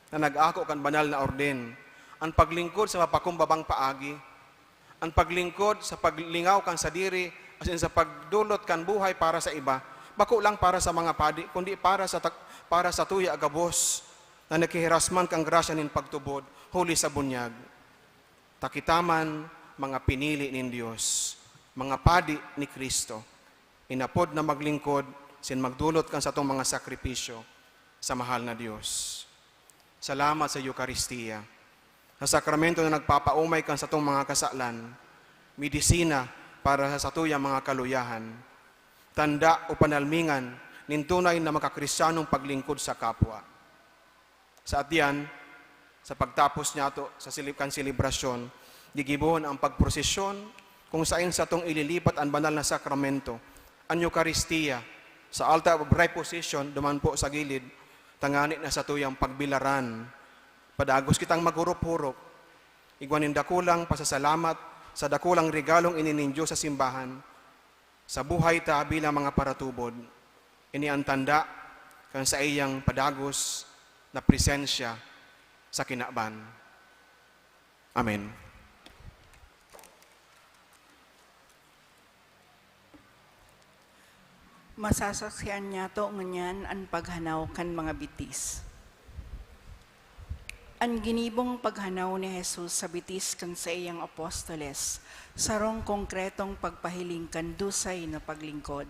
na nag-ako kan banal na orden. An paglingkod sa mapakumbabang paagi, an paglingkod sa paglingaw kan sadiri asin sa pagdulot kan buhay para sa iba, bako lang para sa mga padi, kundi para sa ta-, para satuya gabos na naghihirasman kan grasya nin pagtubod huli sa bunyag. Ta kita man mga pinili nin Dios, mga padi ni Cristo, inapod na maglingkod asin magdulot kan satong mga sakripisyo sa mahal na Dios. Salamat sa Eukaristia, sa sakramento na nagpapaomay kan satong mga kasalan, medisina para sa satuyang mga kaluyahan, tanda o panalmingan nin tunay na makakristyanong paglingkod sa kapwa. Sa atian, sa pagtapos niyato sa silib-, kan selebrasyon, gigibohon ang pagprosesyon, kung saen satong ililipat an banal na sakramento, an Eukaristia, sa altar of reposition, duman po sa gilid, tangani na satuyang pagbilaran. Padagos kitang maghurop-hurop, igwa nin dakulang pasasalamat sa dakulang regalong ini nin Dios sa simbahan, sa buhay ta bilang mga paratubod. Ini an tanda kan saiyang padagos na presensya sa kinaban. Amen. Masasaksian niyato ngunyan an paghanaw kan mga bitis. An ginibong paghanaw ni Jesus sa bitis kan saiyang apostoles, sarong konkretong pagpahiling kan dusay na paglingkod.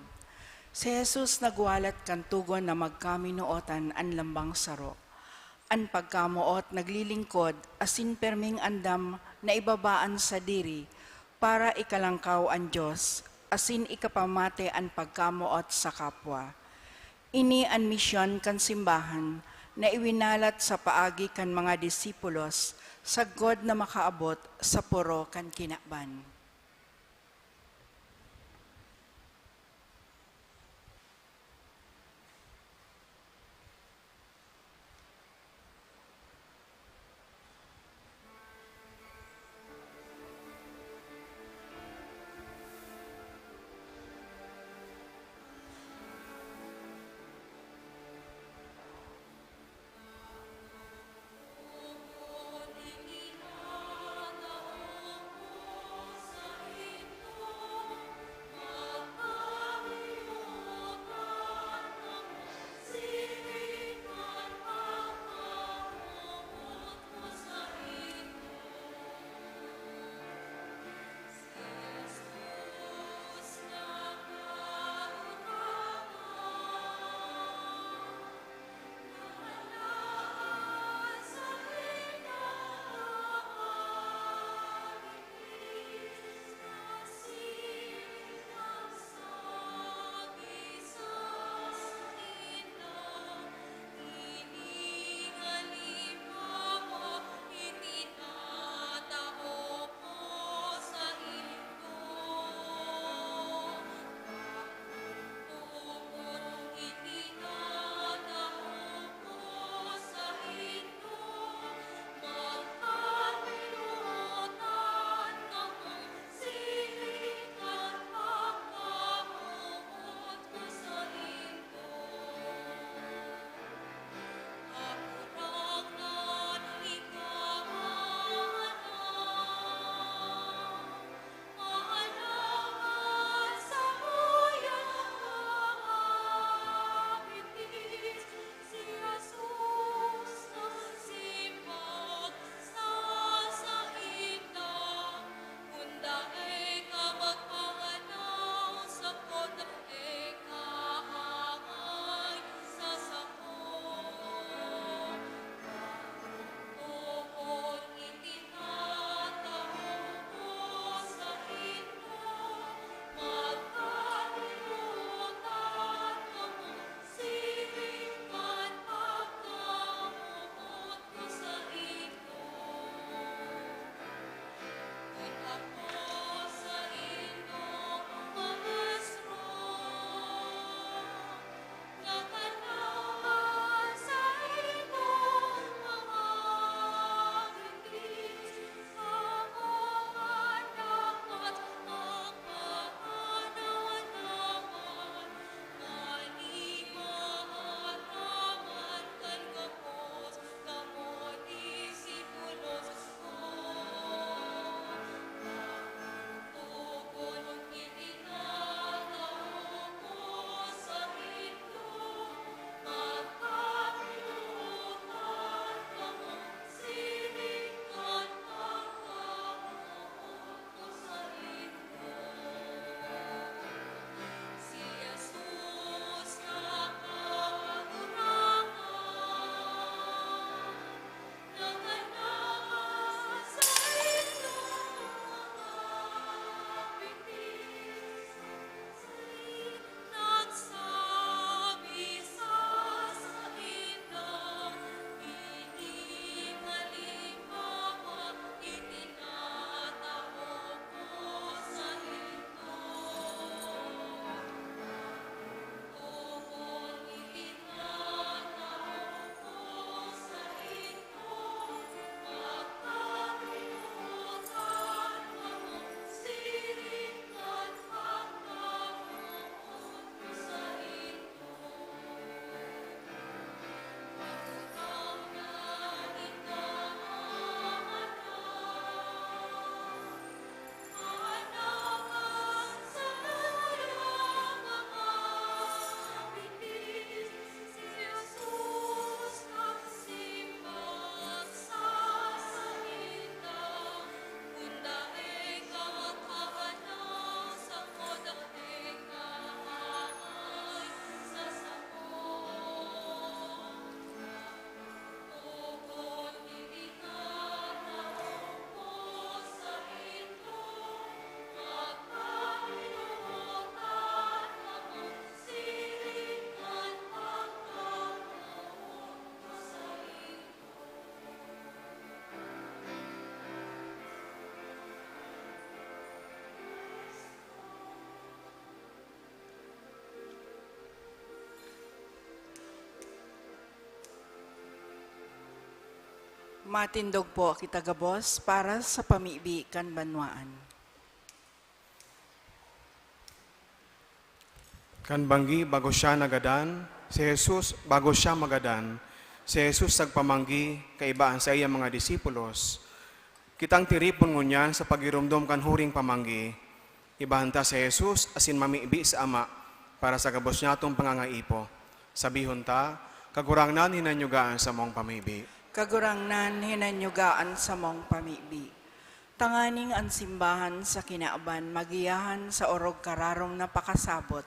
Si Jesus nagwalat kan tugon na magkaminootan an lambang saro. An pagkamoot naglilingkod asin perming andam na ibaba an sadiri para ikalangkaw an Dios asin ikapamate an pagkamoot sa kapwa. Ini an misyon kan simbahan na iwinalat sa paagi kan mga disipulos sagkod na makaabot sa poro kan kinaban. Matindog po kita gabos para sa pamibi kan banwaan. Kan banggi bago siya nagadan, si Jesus bago siya magadan, si Jesus nagpamanggi kaiba an saiyang mga disipulos, "Kitang tiripon ngunyan sa pagiromdom kan huring pamanggi. Ibahan ta si Jesus asin mamibi sa Ama para sa gabos niyatong pangangaipo. Sabihon ta, 'Kagurangnan, hinanyuga an samong pamibi.'" Kagurangnan, hinanyuga an samong pamibi. Tanganing an simbahan sa kinaban magiyahan sa orog kararong na pakasabot,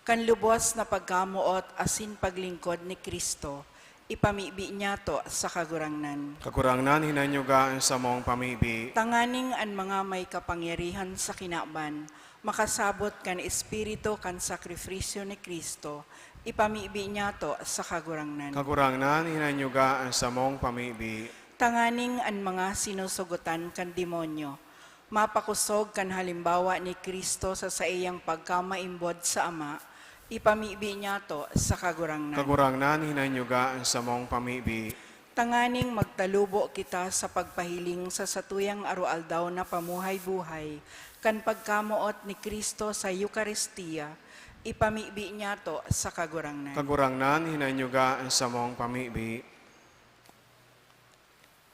kan lubos na pagkamoot asin paglingkod ni Cristo, ipamibi niyato sa Kagurangnan. Kagurangnan, hinanyuga an samong pamibi. Tanganing an mga may kapangyarihan sa kinaban makasabot kan espiritu kan sakrifisyo ni Cristo, ipamibi niyato sa Kagurangnan. Kagurangnan, hinanyuga an samong pamibi. Tanganing an mga sinusugotan kan demonyo mapakosog kan halimbawa ni Cristo sa saiyang pagkamaimbod sa Ama, ipamibi niyato sa Kagurangnan. Kagurangnan, hinanyuga an samong pamibi. Tanganing magtalubo kita sa pagpahiling sa satuyang aroaldaw na pamuhay-buhay, kan pagkamoot ni Cristo sa Eukaristia, ipamibi niyato sa Kagurangnan. Kagurangnan, hinanyuga an samong pamibi.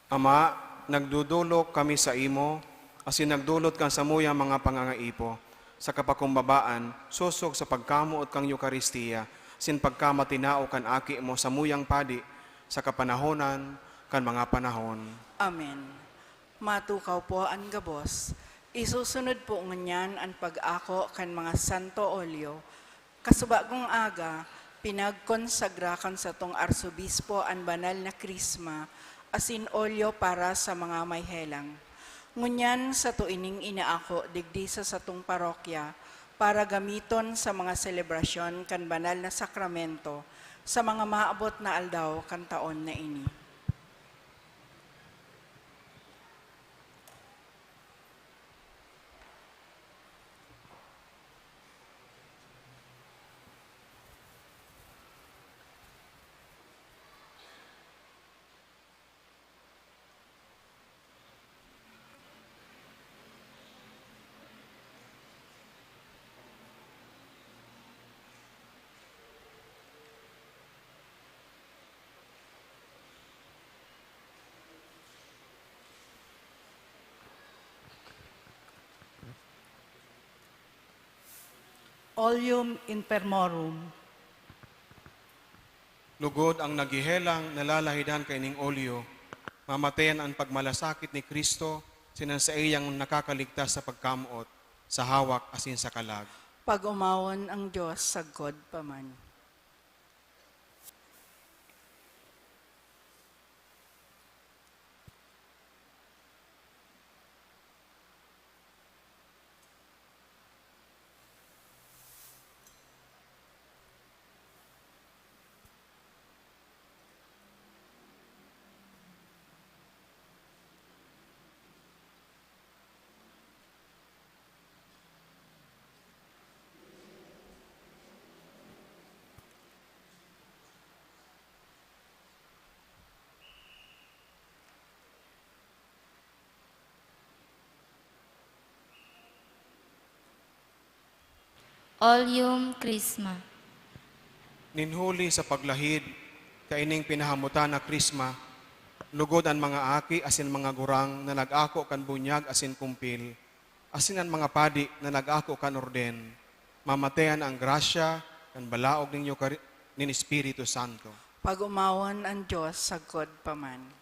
Ama, nagdodolok kami saimo, asin nagdolot kan samuyang mga pangangaipo, sa kapakumbabaan, sosog sa pagkamoot kan Eukaristia, asin pagkamatinao kan Aki mo samuyang padi, sa kapanahonan kan mga panahon. Amen. Matukaw po an gabos. Isusunod po ngunyan an pag-ako kan mga santo olyo. Kasubagong aga, pinagkonsagra kan satong arsobispo an banal na krisma asin olyo para sa mga may helang. Ngunyan, sato ining inaako digdi sa satong parokya para gamiton sa mga selebrasyon kan banal na sakramento sa mga maabot na aldaw kan taon na ini. Oleum in permorum. Lugod an naghehelang nalalahidan kaining olyo, mamatayan an pagmalasakit ni Cristo asin an saiyang nakakaligtas sa pagkamoot, sa hawak asin sa kalag. Pag-omawon an Dios sagkod pa man. Oleum Chrisma. Nin huli sa paglahid kaining pinahamutan na Chrisma, lugod an mga aki asin mga gurang na nag-ako kan bunyag asin kumpil, asin an mga padi na nag-ako kan orden, mamatayan an grasya kan balaog nin Eukari-, nin Espiritu Santo. Pag-omawon an Dios sagkod pa man.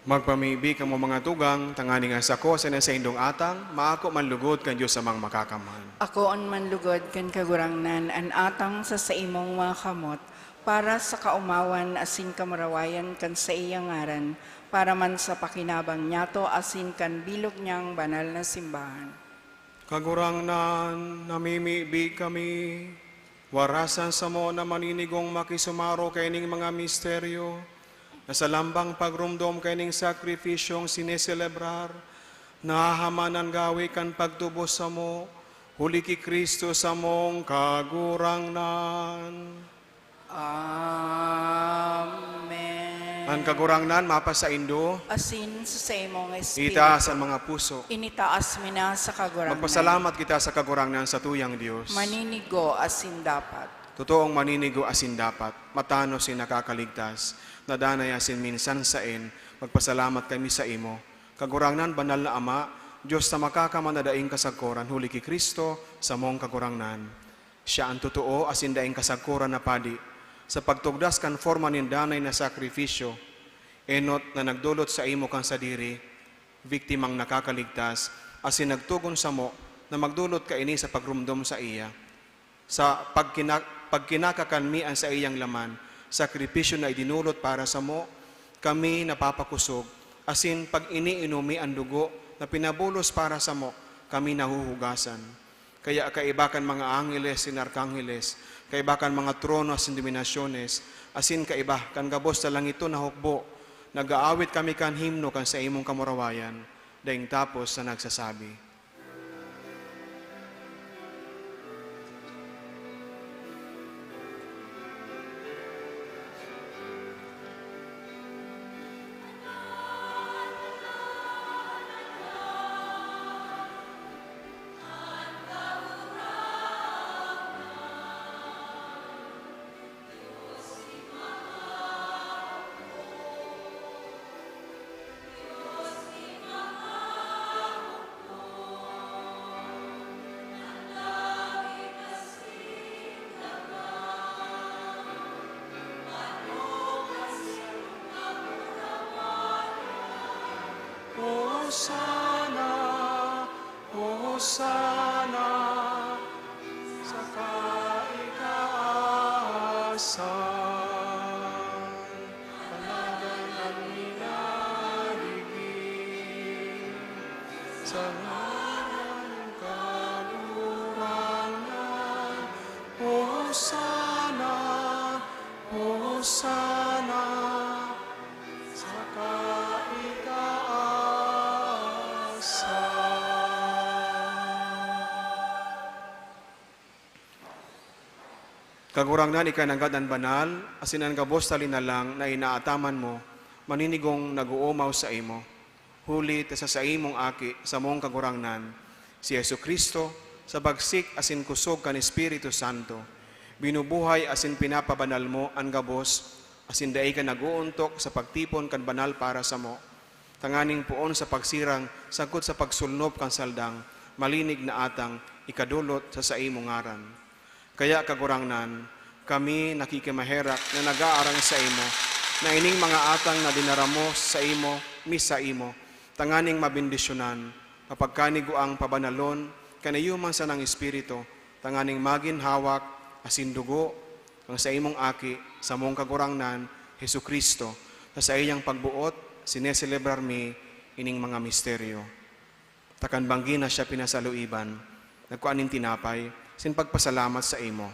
Magpamibi kamo, mga tugang, tanganing an sako asin an saindong atang maako man lugod kan Dios Amang Makakamhan. Akoon man lugod kan Kagurangnan an atang sa saimong mga kamot, para sa kaomawan asin kamurawayan kan saiyang ngaran, para man sa pakinabang niyato asin kan bilog niyang banal na simbahan. Kagurangnan, namimibi kami, warasan samo na maninigong makisumaro kaining mga misteryo, na sa lambang pagromdom kaining sakripisyong sineselebrar, nahahaman an gawi kan pagtubos samo, huli ki Cristo samong Kagurangnan. Amen. An Kagurangnan mapasaindo. Asin sa saimong espiritu. Itaas an mga puso. Initaas mi na sa Kagurangnan. Magpasalamat kita sa Kagurangnan, satuyang Dios. Maninigo asin dapat. Totoong maninigo asin dapat, matanos asin nakakaligtas, na danay asin minsan saen, magpasalamat kami saimo. Kagurangnan, Banal na Ama, Dios na Makakamhan na daing kasagkoran, huli ki Cristo, samong Kagurangnan. Siya an totoo asin daing kasagkoran na padi. Sa pagtugdas kan forma nin danay na sakrifisyo, enot na nagdolot saimo kan sadiri, biktimang nakakaligtas, asin nagtugon samo na magdolot kaini sa pagromdom saiya. Sa pagkina-, pagkinakakan mi an saiyang laman, sakripisyo na idinolot para samo, kami napapakosog, asin pag iniinom mi an dugo na pinabulos para samo, kami nahuhugasan. Kaya kaiba kan mga angheles asin arkangheles, kaiba kan mga trono asin dominasyones, asin kaiba kan gabos na langiton na hukbo, nag-aawit kami kan himno kan saimong kamurawayan, daing tapos na nagsasabi, Hosana, Hosana, sa kaitaasan. Panagan an minarigin sa ngaran nin Kagurangnan. Hosana, Hosana, sa kaitaasan. Kagurangnan, ika nanggad an banal, asin an gabos na linalang na inaataman mo, maninigong nag-oomaw saimo, huli ta sa saimong Aki, samong Kagurangnan, si Jesu-Cristo, sa bagsik asin kusog kan Espiritu Santo, binubuhay asin pinapabanal mo an gabos, asin dai ka nag-oontok sa pagtipon kan banal para samo, tanganing poon sa pagsirang sagkod sa pagsulnop kan saldang malinig na atang ikadolot sa saimong ngaran. Kaya, Kagurangnan, kami nakikimaherak na nag-aarang saimo, na ining mga atang na dinara mo saimo, mi saimo, tanganing mabendisyonan, mapagkaniguang pabanalon kan iyo man sanang Espiritu, tanganing magin hawak asin dugo kan saimong Aki, samong Kagurangnan, Jesu-Cristo. Sa saiyang pagboot, sineselebrar mi ining mga misteryo. Ta kan banggi na siya pinasaluiban, nagkua nin tinapay, asin pagpasalamat saimo.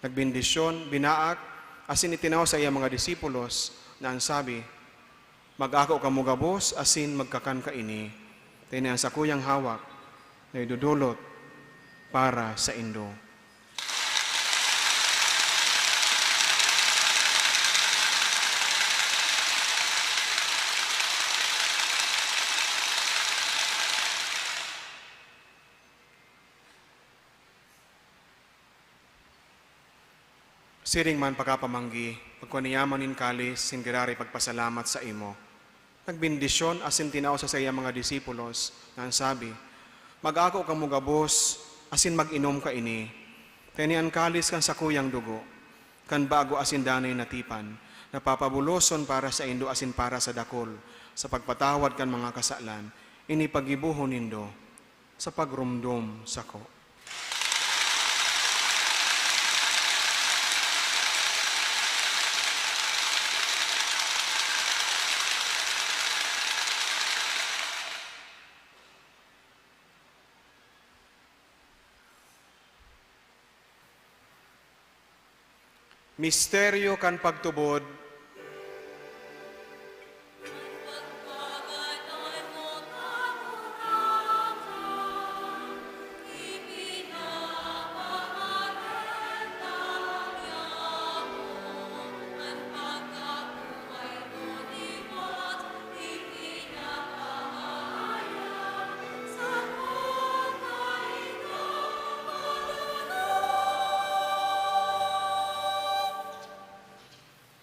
Nagbendisyon, binaak, asin itinao sa iyang mga disipulos, na an sabi, "Mag-ako kamo gabos asin magkakan kaini, ta ini an sakuyang hawak na idodolot para saindo." Siring man pakapamanggi, pagkua niya man nin kalis, singgiraray pagpasalamat saimo. Nagbendisyon asin tinao sa saiyang mga disipulos, na an sabi, "Mag-ako kamo gabos asin mag-inom kaini, ta ini an kalis kan sakuyang dugo, kan bago asin danay na tipan, napapabuloson para saindo asin para sa dakul, sa pagpatawad kan mga kasalan, ini paggibohon nindo sa pagromdom sako. Misteryo kan pagtubod.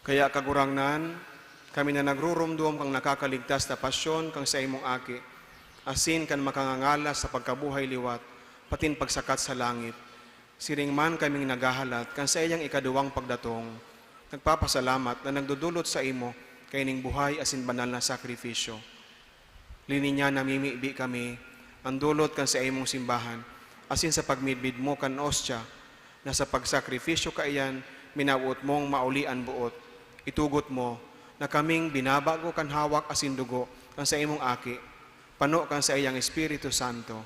Kaya, Kagurangnan, kami na nagruromdom kan nakakaligtas na pasyon kan saimong Aki, asin kan makangangalas sa pagkabuhay liwat, patin pagsakat sa langit, siring man kaming naghahalat kan saiyang ikaduwang pagdatong, nagpapasalamat na nagdodolot saimo kaining buhay asin banal na sakrifisyo. Lini niya namimibi kami, an dolot kan saimong simbahan, asin sa pagmidbid mo kan ostya, na sa pagsakripisyo kaiyan, minawoot mong mauli an boot. Itugot mo, na kaming binabago kan hawak asin dugo kan saimong Aki, pano kan saiyang Espiritu Santo,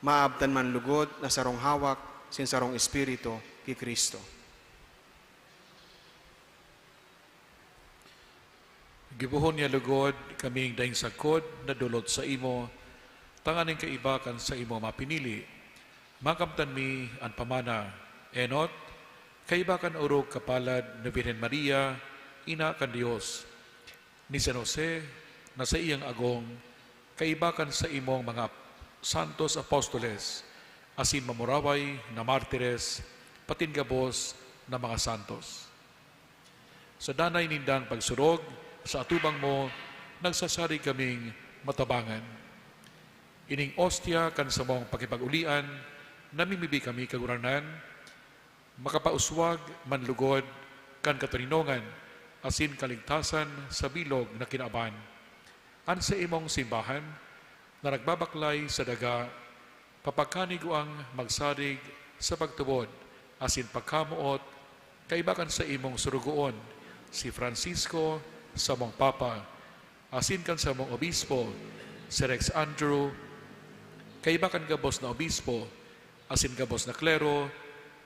maabtan man lugod na sarong hawak sin sarong Espiritu ki Cristo. Gibohon niya lugod kaming daing sagkod na dolot saimo, tanganing kaiba kan saimo mapinili. Makamtan mi an pamana, enot, kaiba kan orog kapalad na Birhen Maria, ina kan Dios, ni San Jose, na saiyang agom, kaiba kan saimong mga santos apostoles, asin mamuraway na martires, patin gabos na mga santos. Sa danay nindang pagsurog sa atubang mo, nagsasarig kaming matabangan. Ining ostya kan samong pakipag-ulian, namimibi kami, Kagurangnan, makapauswag man lugod kan katoninongan asin kaligtasan sa bilog na kinaban. An saimong simbahan na nagbabaklay sa daga, papagkaniguang magsadig sa pagtubod asin pagkamoot, kaiba kan saimong sorogoon, si Francisco, samong Papa, asin kan samong Obispo, si Rex Andrew, kaiba kan gabos na obispo, asin gabos na klero,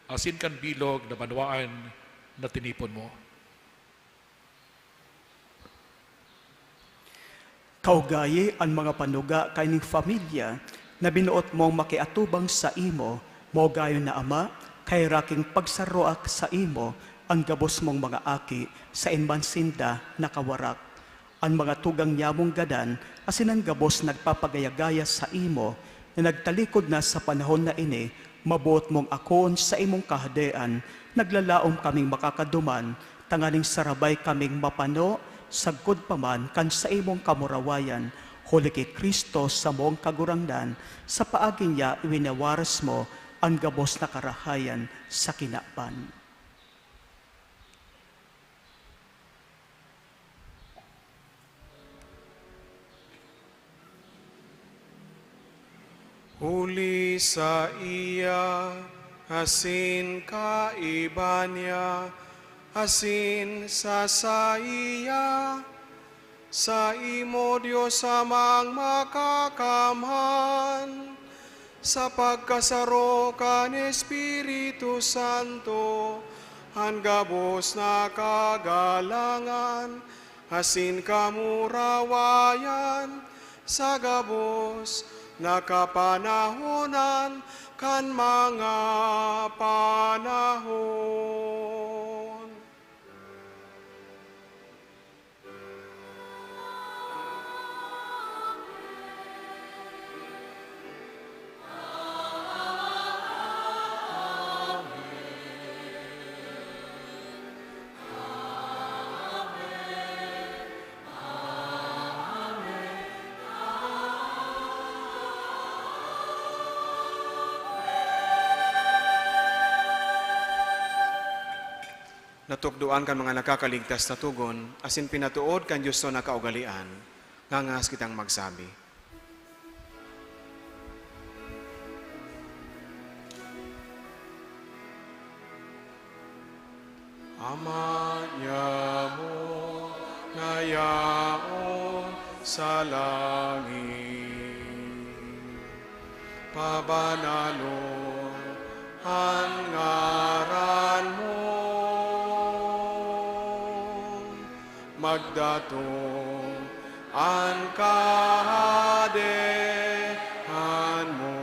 asin kan bilog na banwaan na tinipon mo. Kaugayi an mga panuga kaining familya na binoot mong makiatubang saimo, maugayon na Ama, kaheraki nin pagsaroak saimo an gabos mong mga aki, saen man sinda nakawarak. An mga tugang nyamong gadan asin an gabos nagpapagaya-gaya saimo na nagtalikod na sa panahon na ini, maboot mong akoon sa imong Kahadean, naglalaom kaming makakaduman, tanganing sarabay kaming mapano, sagkod pa man kan saimong kamurawayan, huli ki Cristo samong Kagurangnan, sa paagi niya iwinawaras mo an gabos na karahayan sa kinaban. Huli saiya, asin kaiba niya, asin sa saiya, saimo, Dios Amang Makakamhan, sa pagkasaro kan Espiritu Santo, an gabos na kagalangan asin kamurawayan sa gabos na kapanahonan kan mga panahon. Natukdoan kan mga nakakaligtas na togon, asin pinatood kan Dios na kaugalean, ngangas kitang magsabi, Ama niamo na yaon sa langit, pabanalon an ngaran mo. Magdatong an Kahadean mo,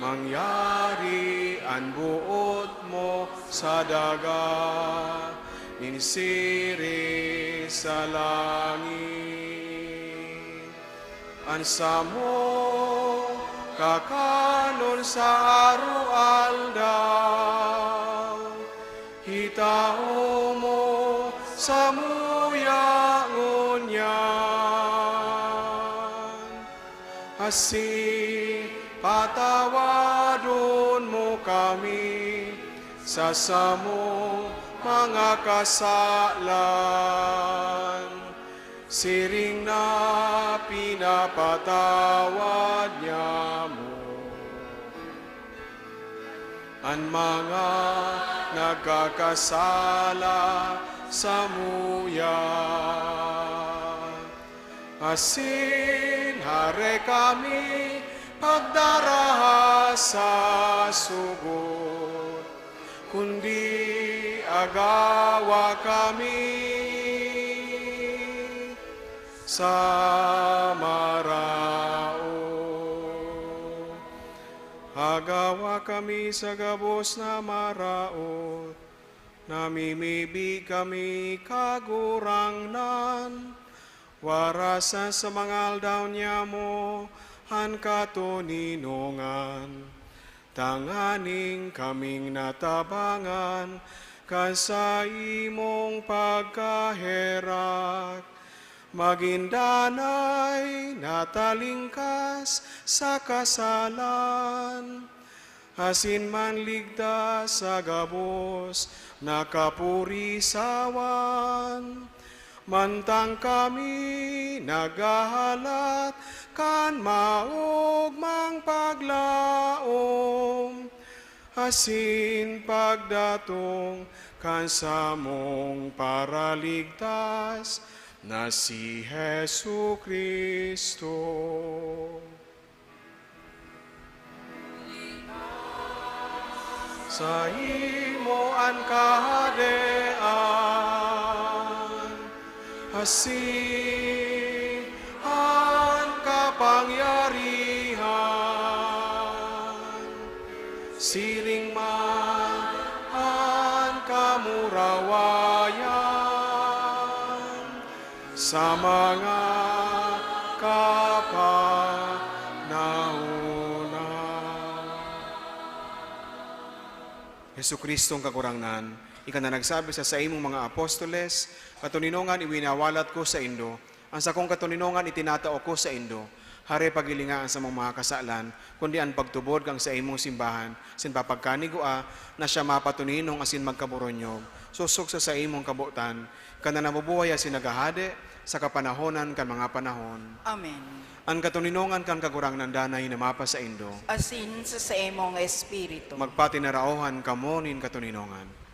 mangyari an boot mo sa daga nin siring sa langit. An samong kakanon sa aroaldaw, itao mo samuya ngunyan. Asin patawadon mo kami sa samong mga kasalan, siring na pinapatawad niamo an mga nagkakasala samuya. Asin hare kami pagdaraha sa sugot, kundi agawa kami sa maraot. Agawa kami sa gabos na maraot. Namimibi kami, Kagurangnan, warasan sa mga aldaw niamo an katoninongan, tanganing kaming natabangan kan saimong pagkaherak, magin danay, natalingkas sa kasalan, asin manligtas sa gabos na kapurisawan, mantang kami naghahalat kan maogmang paglaom, asin pagdatong kan samong Paraligtas na si Jesu-Cristo. Saimo an Kahadean, asin an kapangyarihan, siring man an kamurawayan, sa mga kapanahonan. Jesu-Cristong Kagurangnan, ika na nagsabi sa saimong mga apostoles, "Katoninongan iwinawalat ko saindo, an sakong katoninongan itinatao ko saindo." Hare, paghilinga an samong mga kasalan, kundi an pagtubod kan saimong simbahan, asin papagkanigua na siya mapatoninong asin magkaboronyog, sosog sa saimong kabotan, ka na nabubuhay asin naghahade sa kapanahonan kan mga panahon. Amen. An katoninongan kan Kagurangnan danay na mapasaindo. Asin sa saimong espiritu. Magpatinaraohan kamo nin katoninongan.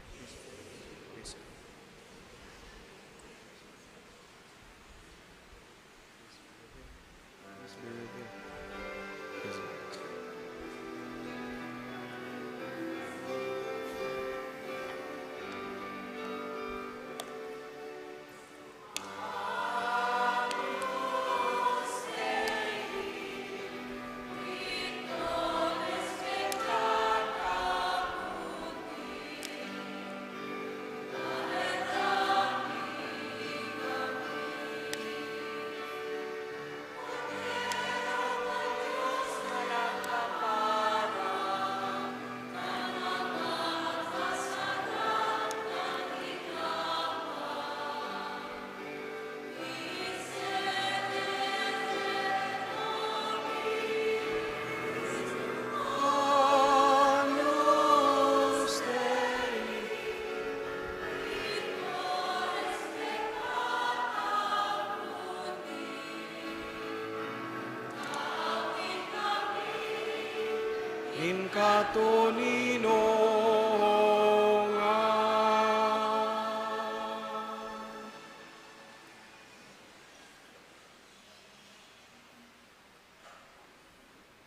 Nin katoninongan.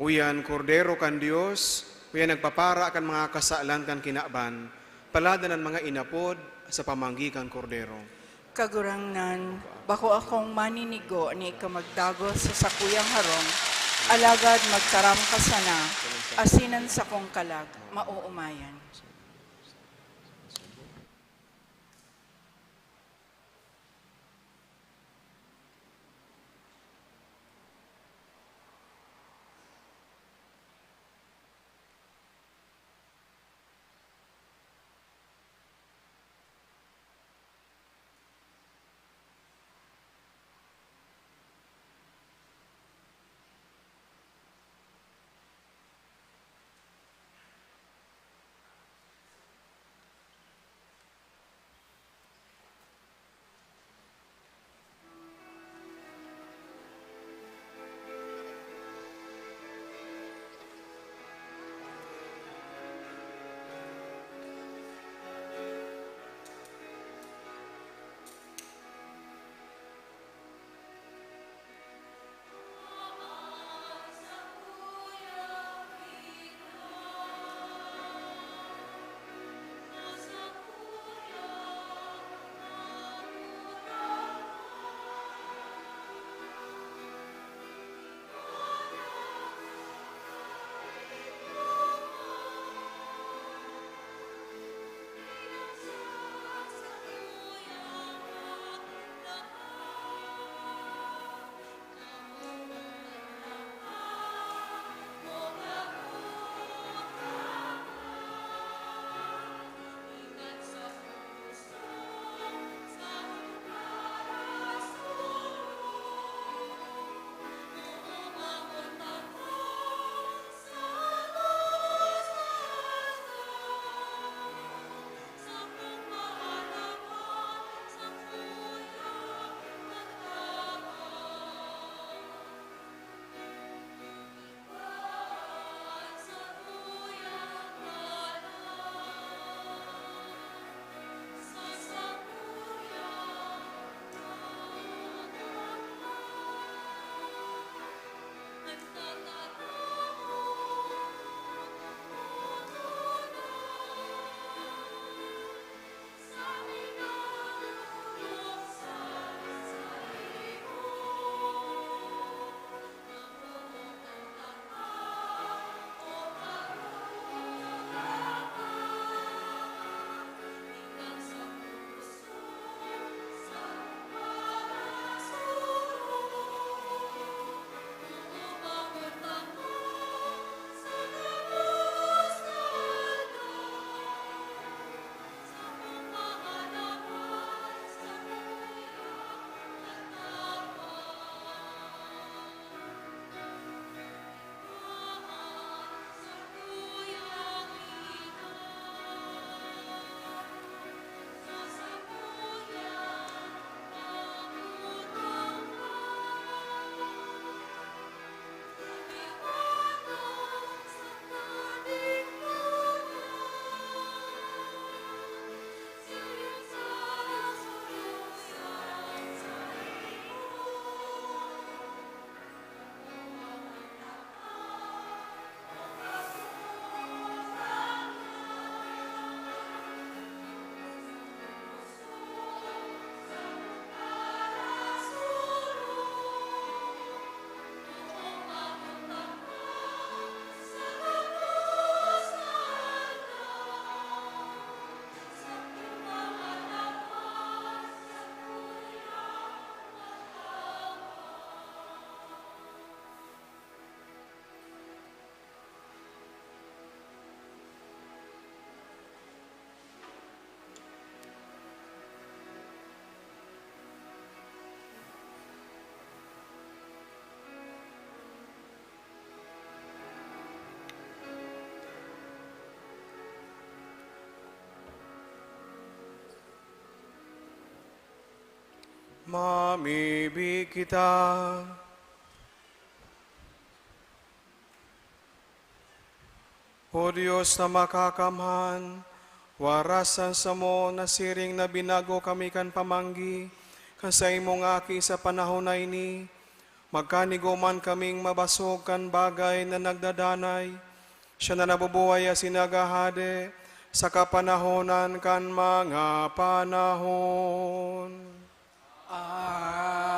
Uyan, Kordero kan Dios, uyan nagpapara kan mga kasalan kan kinaban, paladan an mga inapod sa pamanggi kan Kordero. Kagurangnan, bako akong maninigo ni ika magdagos sa sakuyang harong, alagad magtaram ka sana, asin an sakong kalag maoomayan. Mamibi kita. O Dios na makakamhan, warasan samo na siring na binago kami kan pamanggi kan saimong Aki sa panahon na ini, magkanigo man kaming mabasog kan bagay na nagdadanay, siya na nabubuhay asin naghahade sa kapanahonan kan mga panahon. Amen.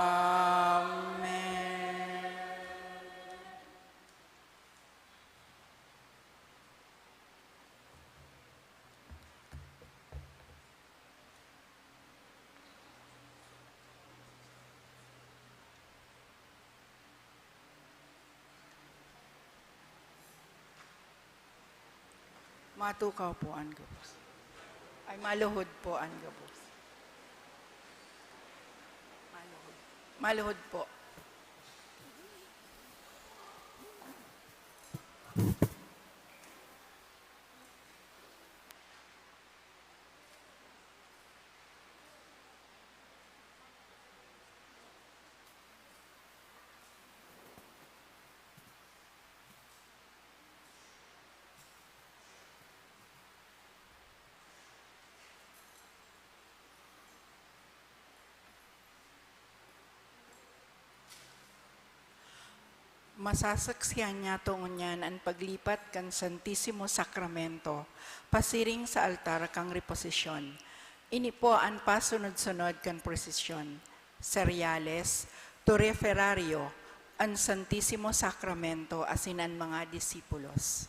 Matukaw po an gabos. Ay, maluhod po an gabos. Maluhod. Maluhod po. Masasaksihan niyato ngunyan an paglipat kan Santisimo Sakramento pasiring sa altar kan reposisyon. Ini po an pasunod-sunod kan prosesyon. Sereales, Torreferario, an Santisimo Sakramento asin an mga disipulos.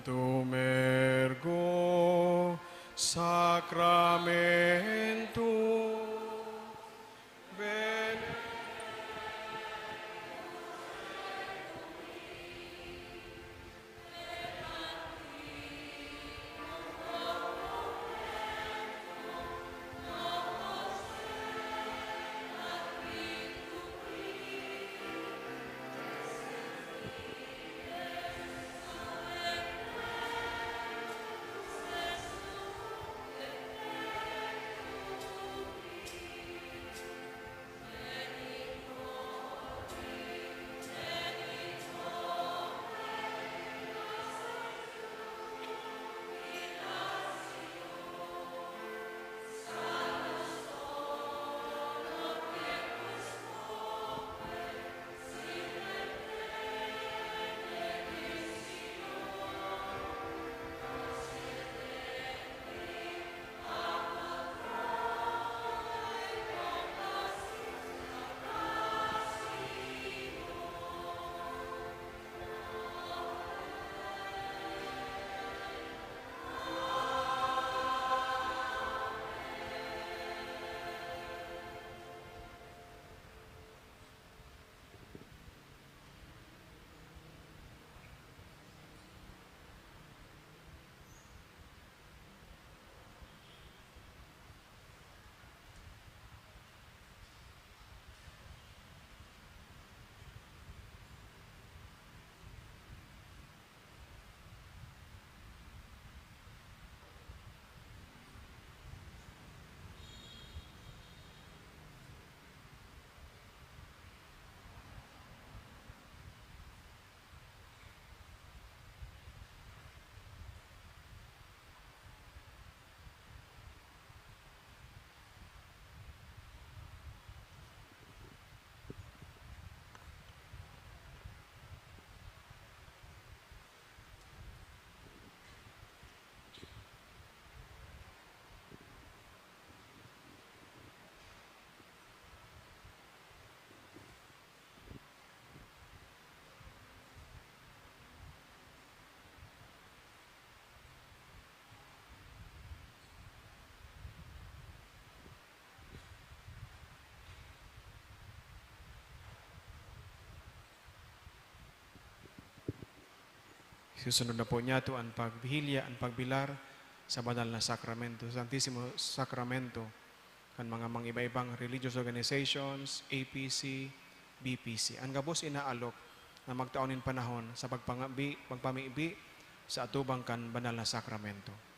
Tumergo, Sacramento, Susunod na po niyato an pagbihilya, an pagbilar sa banal na sakramento, Santisimo Sakramento, kan mga, mga iba-ibang religious organizations, A P C, B P C. An gabos inaalok na magtao nin panahon sa pagpangabi, pagpamibi sa atubang kan banal na sakramento.